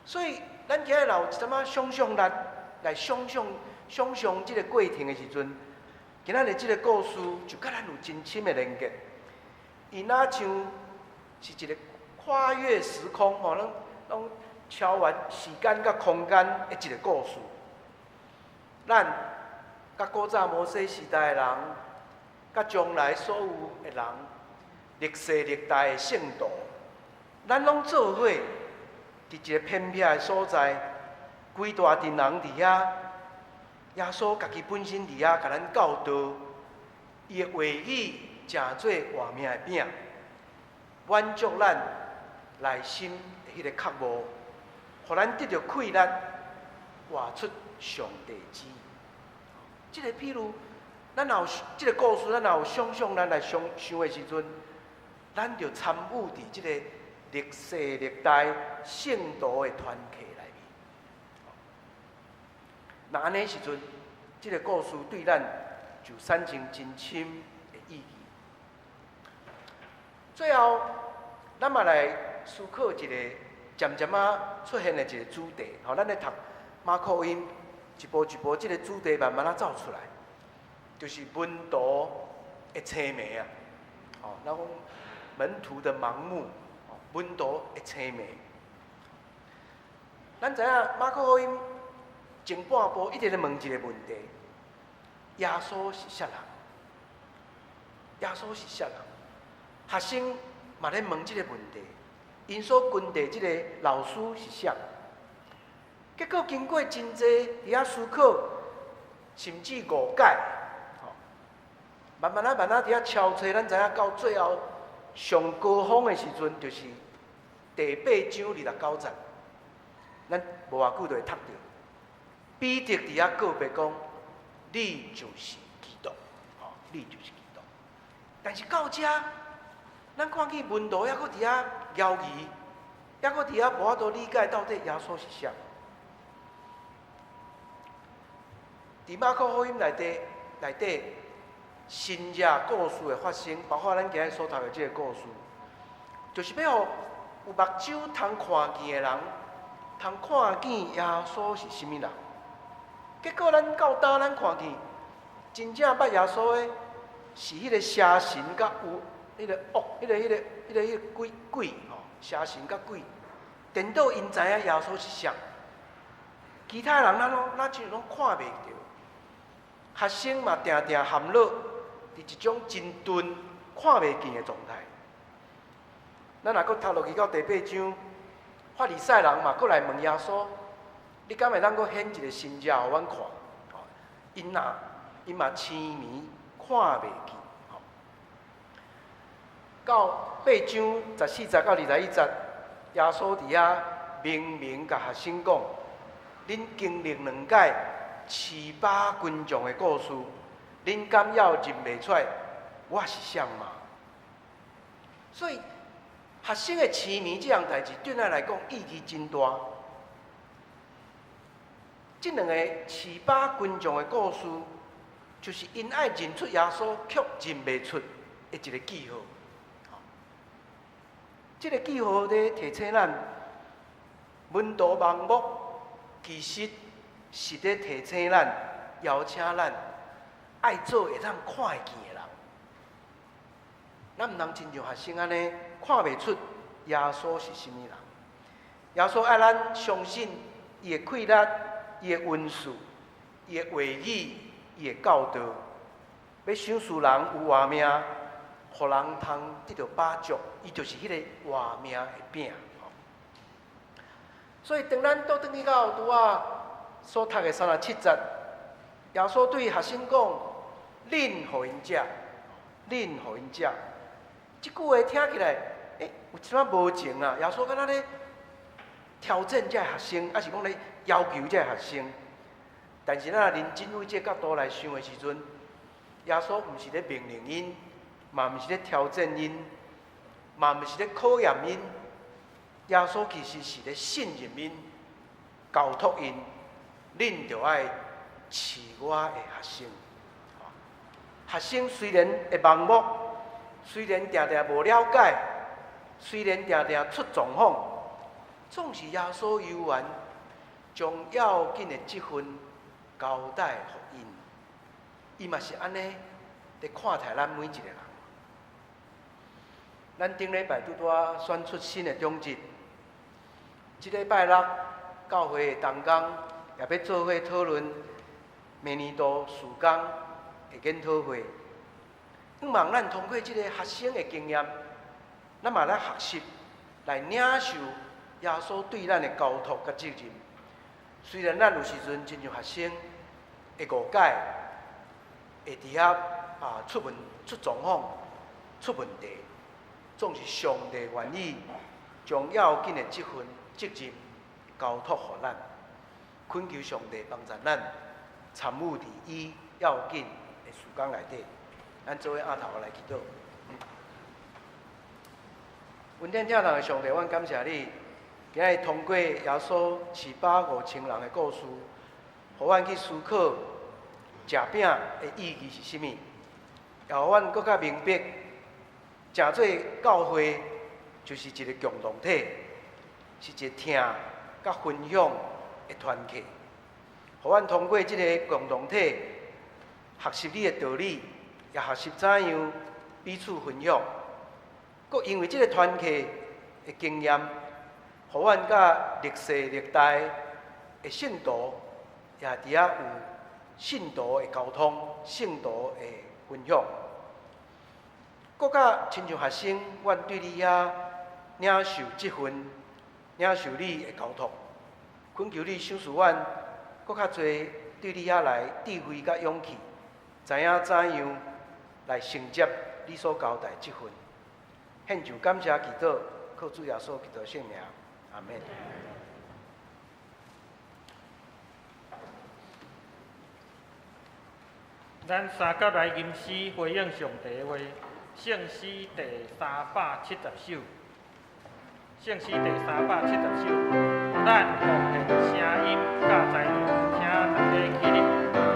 D: 所以，咱今日若有一點仔想象力來想象想象這个過程的時陣，今仔日這个故事就佮咱有真深的連結。伊若像是一个跨越時空，吼，攏攏超越時間佮空間的一个故事。咱佮古早摩西時代的人，佮將來所有的人，歷世歷代的聖徒，咱攏做伙佇一個偏僻的所在，規大陣人佇遐，耶穌家己本身佇遐共咱教導，伊的話語成做活命的餅，滿足咱內心的彼个渴慕，予咱得著氣力，活出上帝旨意。這个譬如，咱若有這个故事，咱若有想象，咱來想想的時陣，咱就參與佇這個歷世歷代聖徒的團契內面。若按呢時陣，這個故事對咱就產生真深的意義。最後，咱嘛來思考一個漸漸仔出現的一個主題。吼，咱咧讀馬可福音，一步一步，這個主題慢慢仔走出來，就是門徒的青盲啊。吼，咱講門徒的盲目，門徒的青盲。咱知影馬可福音前半部一直咧問一個問題：耶穌是啥人？耶穌是啥人？學生嘛咧問這個問題，𪜶所跟綴這個老師是啥？結果經過真濟佇遐思考，甚至誤解，吼，慢慢仔慢仔佇遐敲揣，咱知影到最後上高峰的時陣，就是第八章二十九節，咱無偌久就會讀著。彼得佇遐告白講：你就是基督，吼，你就是基督。但是到遮，咱看見門徒猶閣佇遐猶疑，猶閣佇遐無法度理解到底耶穌是啥。佇馬可福音內底，內底神蹟故事的發生，包括咱今日所讀的這個故事，就是欲予有目睭通看見的人，通看見耶穌是啥物人。結果咱到今咱看見，真正捌耶穌的是彼個邪神佮有彼個惡、彼個、彼個、彼個、彼個鬼鬼吼，邪神佮鬼，顛倒𪜶知影耶穌是啥，其他人咱攏咱親像攏看袂著。學生嘛，定定陷落佇一種真鈍、看袂見的狀態。咱若閣讀落去到第八章，法利賽人嘛，閣來問耶穌：你敢會當閣顯一個神蹟予阮看？𪜶若𪜶嘛痴迷看袂見。到八章十四節到二十一節，耶穌佇遐明明共學生講：恁經歷兩擺飼飽群眾的故事，恁敢猶認袂出來我是啥嗎？所以學生的痴迷這項代誌對咱來講意義真大。這兩個飼飽群眾的故事，就是𪜶愛認出耶穌，卻認袂出的一個記號。這個記號咧提醒咱，門徒盲目，其實是咧提醒咱、邀請咱愛做會當看會見的人。咱毋通親像學生按呢，看袂出耶穌是啥物人。耶穌愛咱相信伊的氣力、伊的恩賜、伊的話語、伊的教導，欲賞賜人有活命，予人通得著飽足，伊就是彼個活命的餅。所以當咱倒轉去到拄仔所讀的三十七節，耶穌對學生講：恁予𪜶食，恁予𪜶食。這句話聽起來，有一寡無情啊！耶穌敢若咧挑戰這个學生，抑是講咧要求這個學生。但是咱若認真對這個角度來想的時陣，耶穌毋是咧命令𪜶，嘛毋是咧挑戰𪜶，嘛毋是咧考驗𪜶。耶穌其實是咧信任𪜶，交託𪜶，恁著愛飼我的學生。學生雖然會盲目，雖然定定無了解，雖然定定出狀況，總是耶穌猶原將要緊的這份交代予𪜶。伊嘛是按呢咧看待咱每一個人。咱頂禮拜拄拄仔選出新的長執，這禮拜六教會的同工也欲做伙討論明年度事工的研討會。向望咱通過這個學生的經驗，咱嘛來學習來領受耶穌對咱的交託佮責任。雖然咱有時陣親像學生會誤解，會佇遐啊出問出狀況、出問題，總是上帝願意將要緊的這份責任交託予咱，懇求上帝幫助咱參與佇伊要緊的事工內底。咱做伙徛頭來祈禱。恩典疼人的上帝，阮感謝你，今日通過耶穌飼飽5000人的故事，予阮去思考食餅的意義是啥物，也予阮閣較明白，成做教會就是一個共同體，是一個疼佮分享的團契。予阮通過這個共同體，學習你的道理，也學習怎樣彼此分享。閣因為這個團契的經驗，予阮佮歷世歷代的聖徒也佇遐有信徒的溝通、聖徒的分享。閣較親像學生，阮對你遐領受這份、領受你的交託，懇求你賞賜阮閣較濟對你遐來智慧佮勇氣，知影怎樣來承接你所交代這份。獻上感謝祈禱，靠主耶穌基督聖名，阿們。
C: 咱三甲來吟詩回應上帝的話，聖詩第370首。聖詩第370首，咱奉獻聲音佮才能，請大家起立。請坐。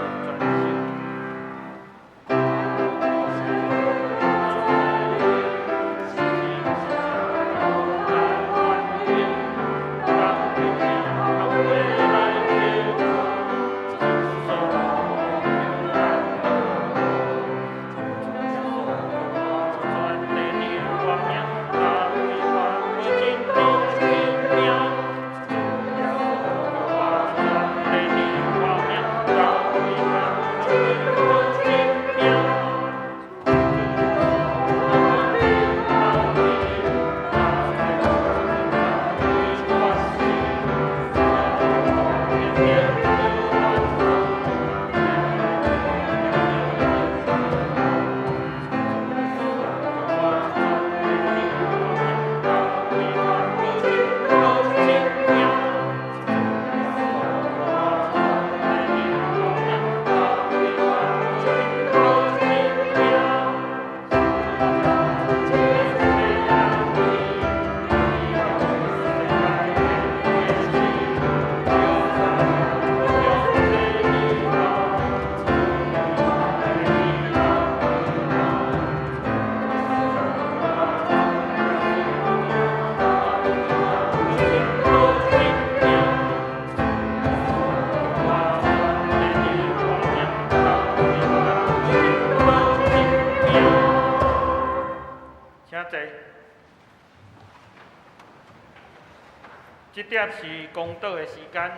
C: 這點是公道的時間，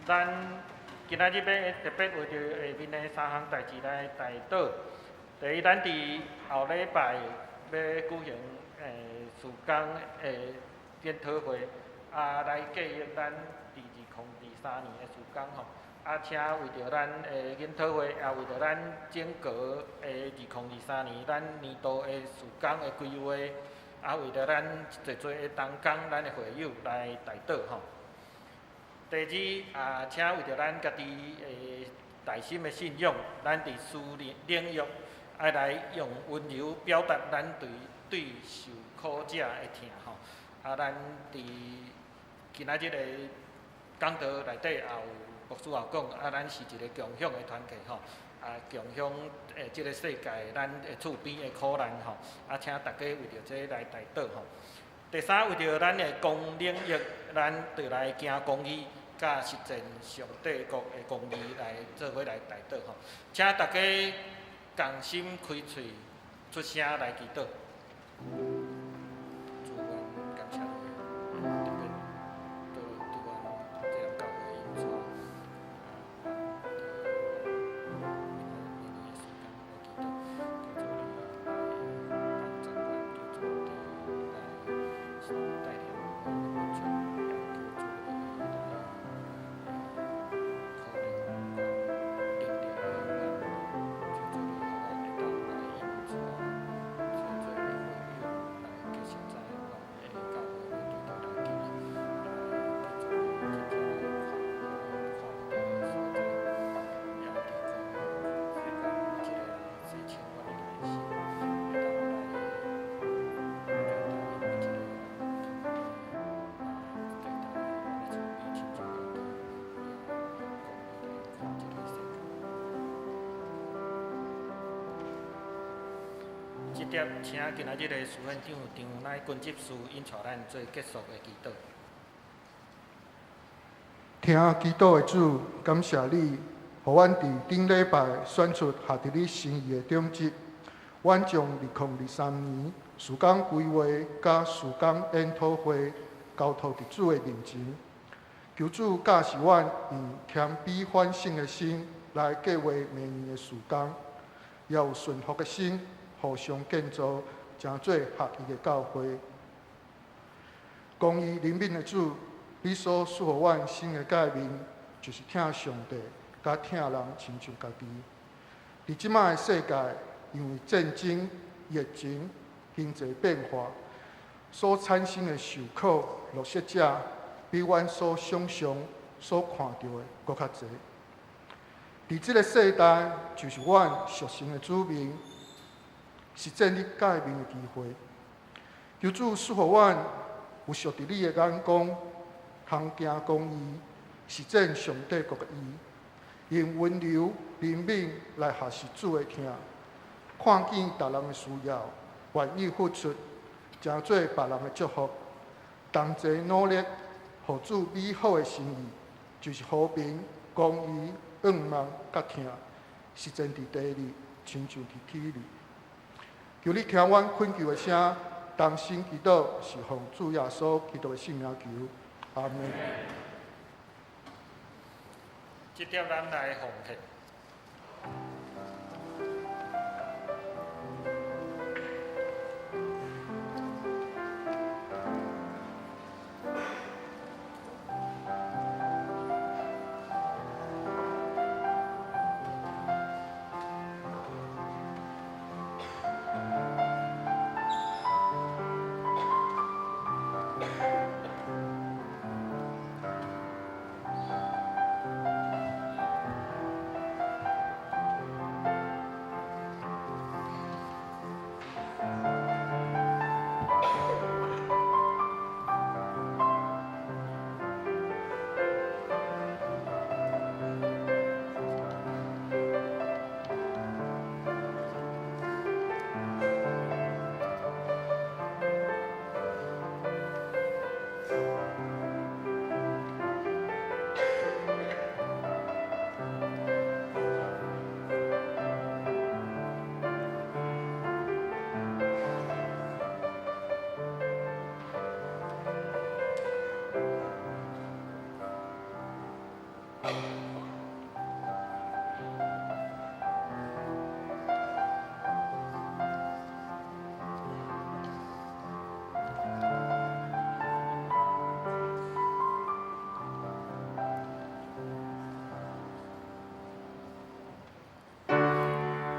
C: 咱今仔日欲特別為著下面的三項代誌來代禱。第一，咱佇後禮拜欲舉行事工的研討會，來繼續咱佇2023年的事工吼。請為著咱的研討會，也為著咱整個的2023年咱年度的事工的規劃，為著咱濟濟的同工，咱的會友來代禱吼。第二，請為著咱家己的內心的信仰，咱佇私人領域愛來用溫柔表達咱對受苦者的疼吼。咱佇今仔日的講道內底也有牧師也有講，咱是一個共享的團契吼，共享這個世界咱的厝邊的苦難吼，請大家為著這來代禱吼。第三，為著咱的公領域，咱著來行公義，佮實踐上帝國的公義來做伙來代禱吼。請大家仝心開喙出聲來祈禱。主，阮感謝你，特別對阮這個教會引帶，明年的時間來祈禱，求主你來幫助阮，求主你來帶領阮的不足，也求主你來可憐阮，能力予阮，求主你予阮會當來引帶，做做碟，請今仔日的司院長張乃君執事引帶咱做結束的祈禱。
E: 聽祈禱的主，感謝你，予阮佇頂禮拜選出合佇你心意的長執。阮將2023年事工規劃佮事工研討會交託佇主的面前，求主教示阮用謙卑反省的心來計劃明年的事工，也有順服的心，互相建造，成做合一的教會。公義憐憫的主，你所賜予阮新的誡命，就是疼上帝，佮疼人親像家己。佇這擺的世界，因為戰爭、疫情、經濟變化所產生的受苦、落失者，比阮所想象、所看著的閣較濟。佇這个世代，就是阮屬神的子民，實踐你誡命的機會。求主賜予阮有屬佇你的眼光，通行公義，實踐上帝國的義，用溫柔、憐憫來學習主的疼，看見別人的需要，願意付出，成做別人的祝福，同齊努力，予主美好的心意，就是和平、公義、仰望佮疼，實踐佇地裡，親像佇天裡。求你聽阮懇求的聲，同心祈禱，是奉主耶穌基督的聖名求，阿們。
C: 這碟咱來奉獻。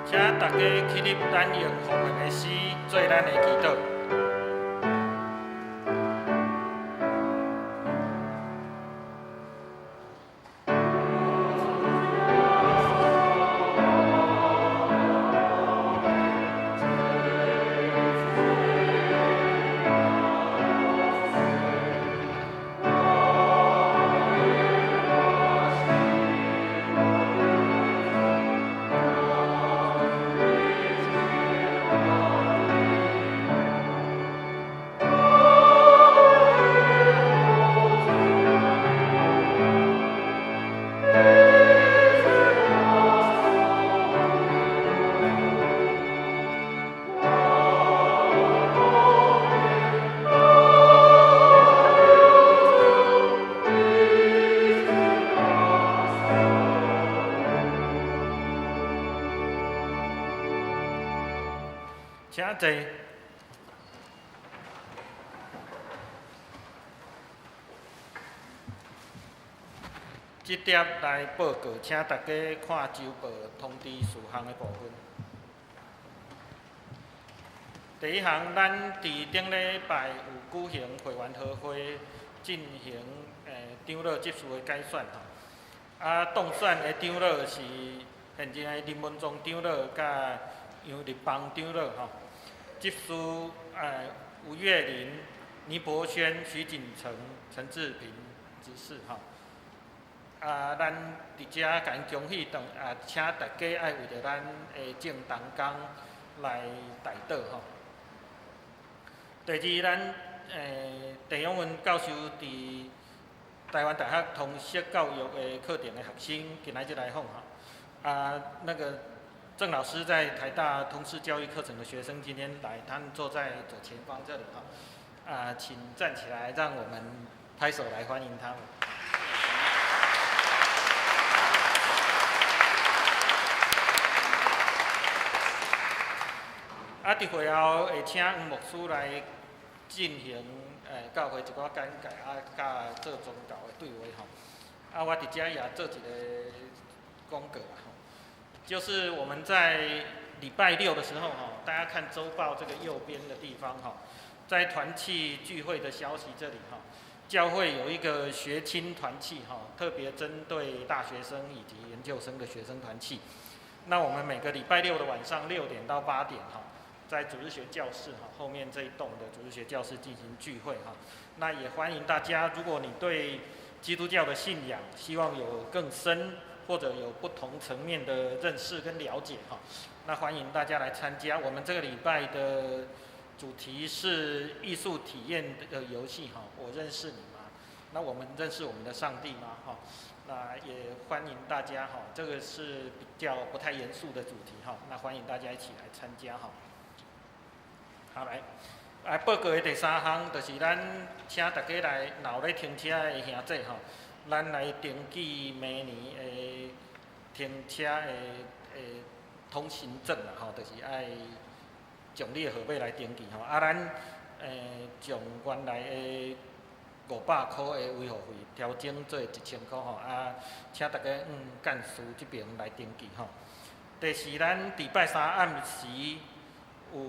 C: 請大家起立，咱用奉獻的詩做咱的祈禱。請坐。這碟來報告，請大家看週報通知事項的部分。第一項，咱佇頂禮拜有舉行會員和會，進行長老執事的改選吼。啊，當選的長老是現任的林文忠長老佮楊立邦長老吼。執事吳月玲、倪博軒、徐錦成、陳志平執事吼。啊，咱佇遮共𪜶恭喜，當啊，請大家愛為著咱的正同工來代禱吼。第二，咱鄭永文教授佇台灣大學通識教育的課程的學生，今仔日來訪吼。啊，那個鄭老師在台大通識教育課程的學生今天來，他們坐在左前方這裡哈。啊，請站起來，讓我們拍手來歡迎他們。啊，佇會後會請黃牧師來進行教會一寡簡介，啊，佮做宗教的對話吼。啊，我佇遮也做一个廣告啦吼，就是我們在禮拜六的時候吼，大家看週報這個右邊的地方吼，在團契聚會的消息這裡吼，教會有一個學青團契吼，特別針對大學生以及研究生的學生團契。那我們每個禮拜六的晚上6點到8點吼，在主日學教室哈，後面這一棟的主日學教室進行聚會哈。那也歡迎大家，如果你對基督教的信仰希望有更深或者有不同層面的認識跟了解哈，那歡迎大家來參加。我們這個禮拜的主題是藝術體驗的遊戲哈。我認識你嗎？那我們認識我們的上帝嗎？哈，那也歡迎大家哈。這個是比較不太嚴肅的主題哈。那歡迎大家一起來參加哈。好來，來報告的第三項，就是咱請大家來，若有咧停車的兄弟吼，咱來登記明年的停車的通行證啦吼，就是愛將你的號碼來登記吼。啊，咱將原來的500箍的維護費調整做1000箍吼。啊，請大家往幹事這爿來登記吼。第四，咱佇拜三暗時有。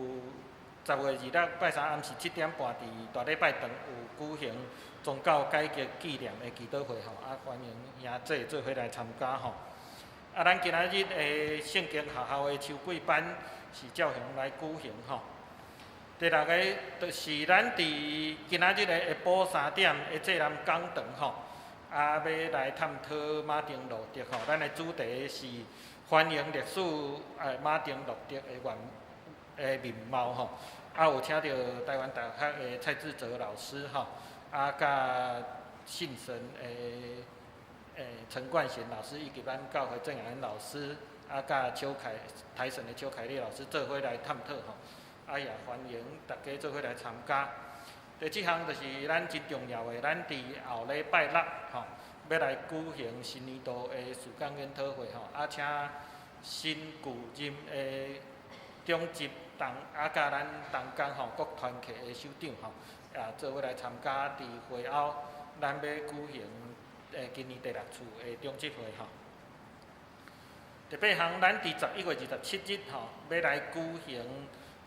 C: 10月26拜三暗時7點半，佇大禮拜堂有舉行宗教改革紀念的祈禱會吼，啊，歡迎兄弟做伙來參加吼。啊，咱今仔日的聖經學校的秋季班是照常來舉行吼。第六个就是咱佇今仔日的下晡3點的濟南講堂吼，啊，欲來探討馬丁路德吼。咱的主題是歡迎歷史馬丁路德的原的面貌吼，啊有請著台灣大學的蔡志哲老師吼，啊佮信神的陳冠賢老師，以及咱教會鄭雅恩老師，啊佮邱凱台神的邱凱麗老師做伙來探討吼，啊也歡迎大家做伙來參加。第七項就是咱真重要的，咱佇後禮拜六吼，欲來舉行新年度的事工研討會吼，啊請新舊任的長執同啊，佮咱同工吼，各團契的首長吼，也做伙來參加。佇會後，咱欲舉行今年第六次的長執會吼。第八項，咱佇11月27日吼，欲來舉行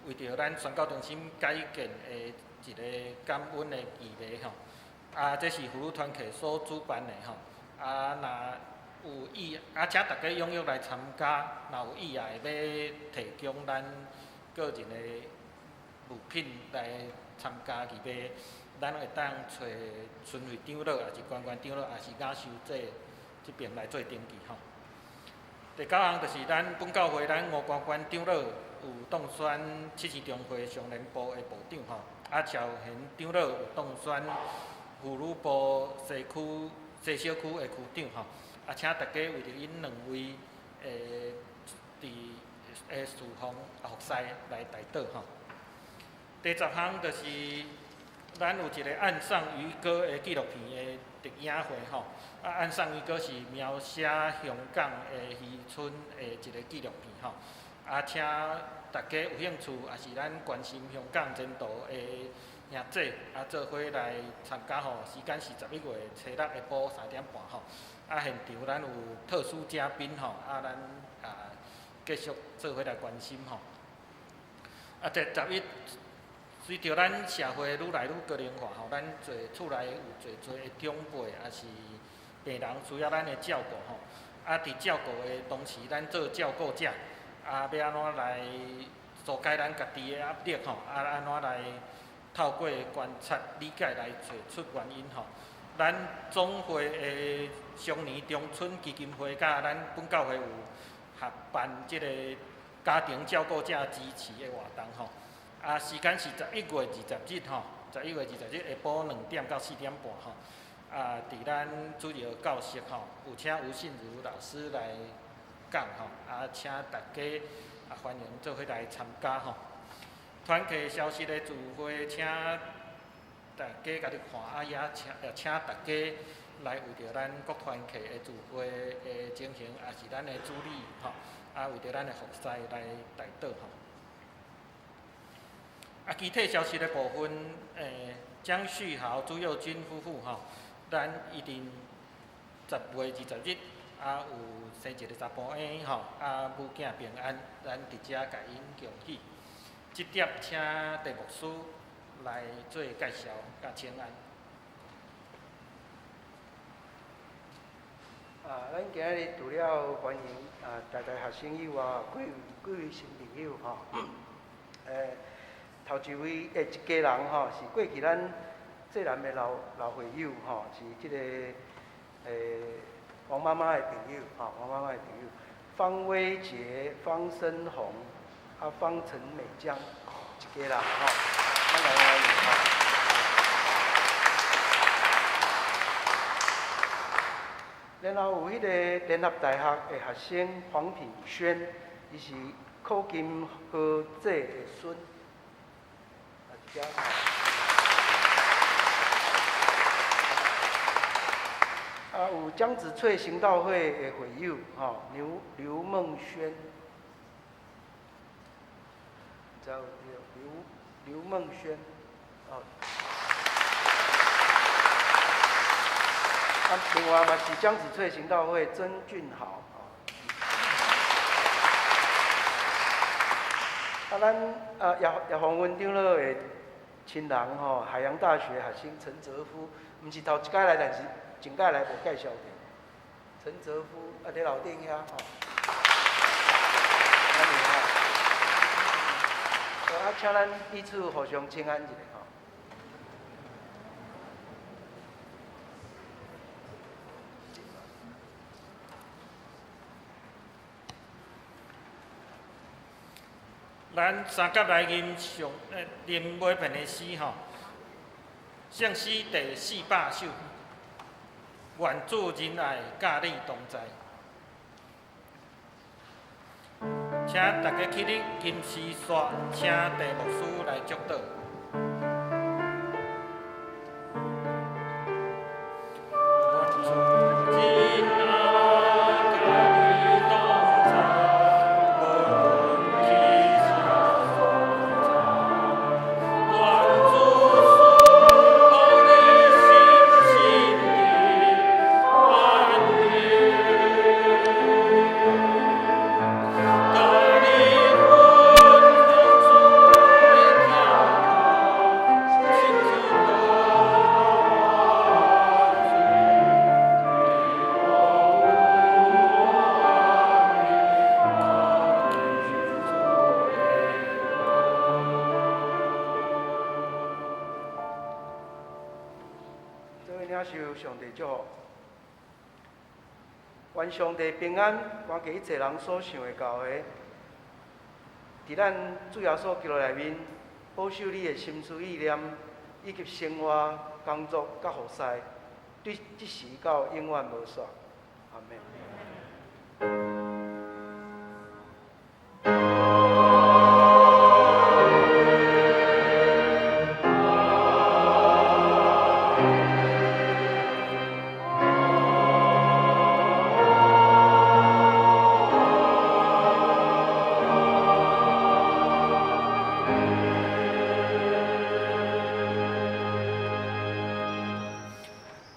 C: 為著咱宣教中心改建的一個感恩的儀禮吼。啊，這是婦女團契所主辦的吼。啊，若有意啊，請大家踴躍來參加。若有意愛欲提供咱個人的物品來參加義賣，咱會當揣巡迴長老，抑是關關長老，抑是亞修姐這爿來做登記吼。第九項就是咱本教會咱吳關關長老有當選七市中會常聯部的部長吼，啊，朝賢長老有當選婦女部西區西小區的區長吼，啊，請大家為著𪜶兩位佇侍奉服侍來代禱吼。第十項就是咱有一個岸上漁歌的紀錄片的電影會吼，啊，岸上漁歌是描寫香港的漁村的一個紀錄片吼，啊，請大家有興趣，也是咱關心香港前途的兄弟，啊，做伙來參加吼，時間是11月初六下晡3點半吼，啊，現場咱有特殊嘉賓吼，啊，咱啊繼續做伙來關心吼。啊，第11，隨著咱社會愈來愈高齡化吼，咱濟厝內有濟濟的長輩，抑是病人需要咱的照顧吼。啊，佇照顧的同時，咱做照顧者，啊，欲按怎來紓解咱家己的壓力吼？啊，按怎來透過觀察、理解來揣出原因吼？咱總會的雙年中春基金會佮咱本教會有合辦這個家庭照顧者支持的活動吼。啊，時間是11月20日吼，十一月二十日下晡2點到4點半吼。啊，佇咱主日教室吼，有請吳信如老師來講吼，啊，請大家啊歡迎做伙來參加吼。團契消息的聚會，請大家家己看，啊也請大家來為著咱各團契的聚會的情形，也是咱的主理吼，啊為著咱的服侍來代禱吼。啊，其他消息的部分，江旭豪、朱佑君夫婦吼，咱伊佇10月20日啊有生一個查甫嬰吼，啊母囝平安，咱佇遮共𪜶恭喜。這點請鄭牧師來做介紹，佮請安。
D: 啊，咱今日除了歡迎啊，台大學生以外，幾位新朋友吼。頭一位一家人吼，是過去咱濟南的老會友吼，是這個王媽媽的朋友吼，王媽媽的朋友，方威傑、方生紅。啊，方陳美江，一家人吼，咱來歡迎吼。然後有彼個聯合大學的學生黃品軒，伊是柯金和姐的孫。啊，這啊，有江子翠行道會的會友吼，劉夢軒。叫劉夢軒，哦，啊，另外嘛是江子翠行道會曾俊豪，哦，啊，咱啊葉宏文長老的親人吼，海洋大學學生陳澤夫，毋是頭一擺來，但是前擺來無介紹著。陳澤夫啊，佇樓頂遐吼。啊，請咱彼此互相請安一下吼。
C: 咱三甲來吟上，吟尾篇的詩吼，聖詩第400首，願主仁愛佮你同在。請大家起立，吟詩煞，請鄭牧師來祝禱。
D: 願上帝平安，關過一切人所想的教會，佇咱主耶穌基督內面，保守你的心思意念，以及生活、工作佮服侍，對這時到永遠無煞。阿們。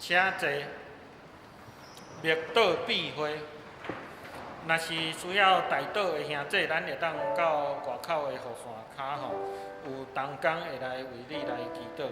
C: 請坐，默禱闭會。若是需要代禱的兄弟，咱會當到外口的雨傘跤吼，有同工會來為你來祈禱。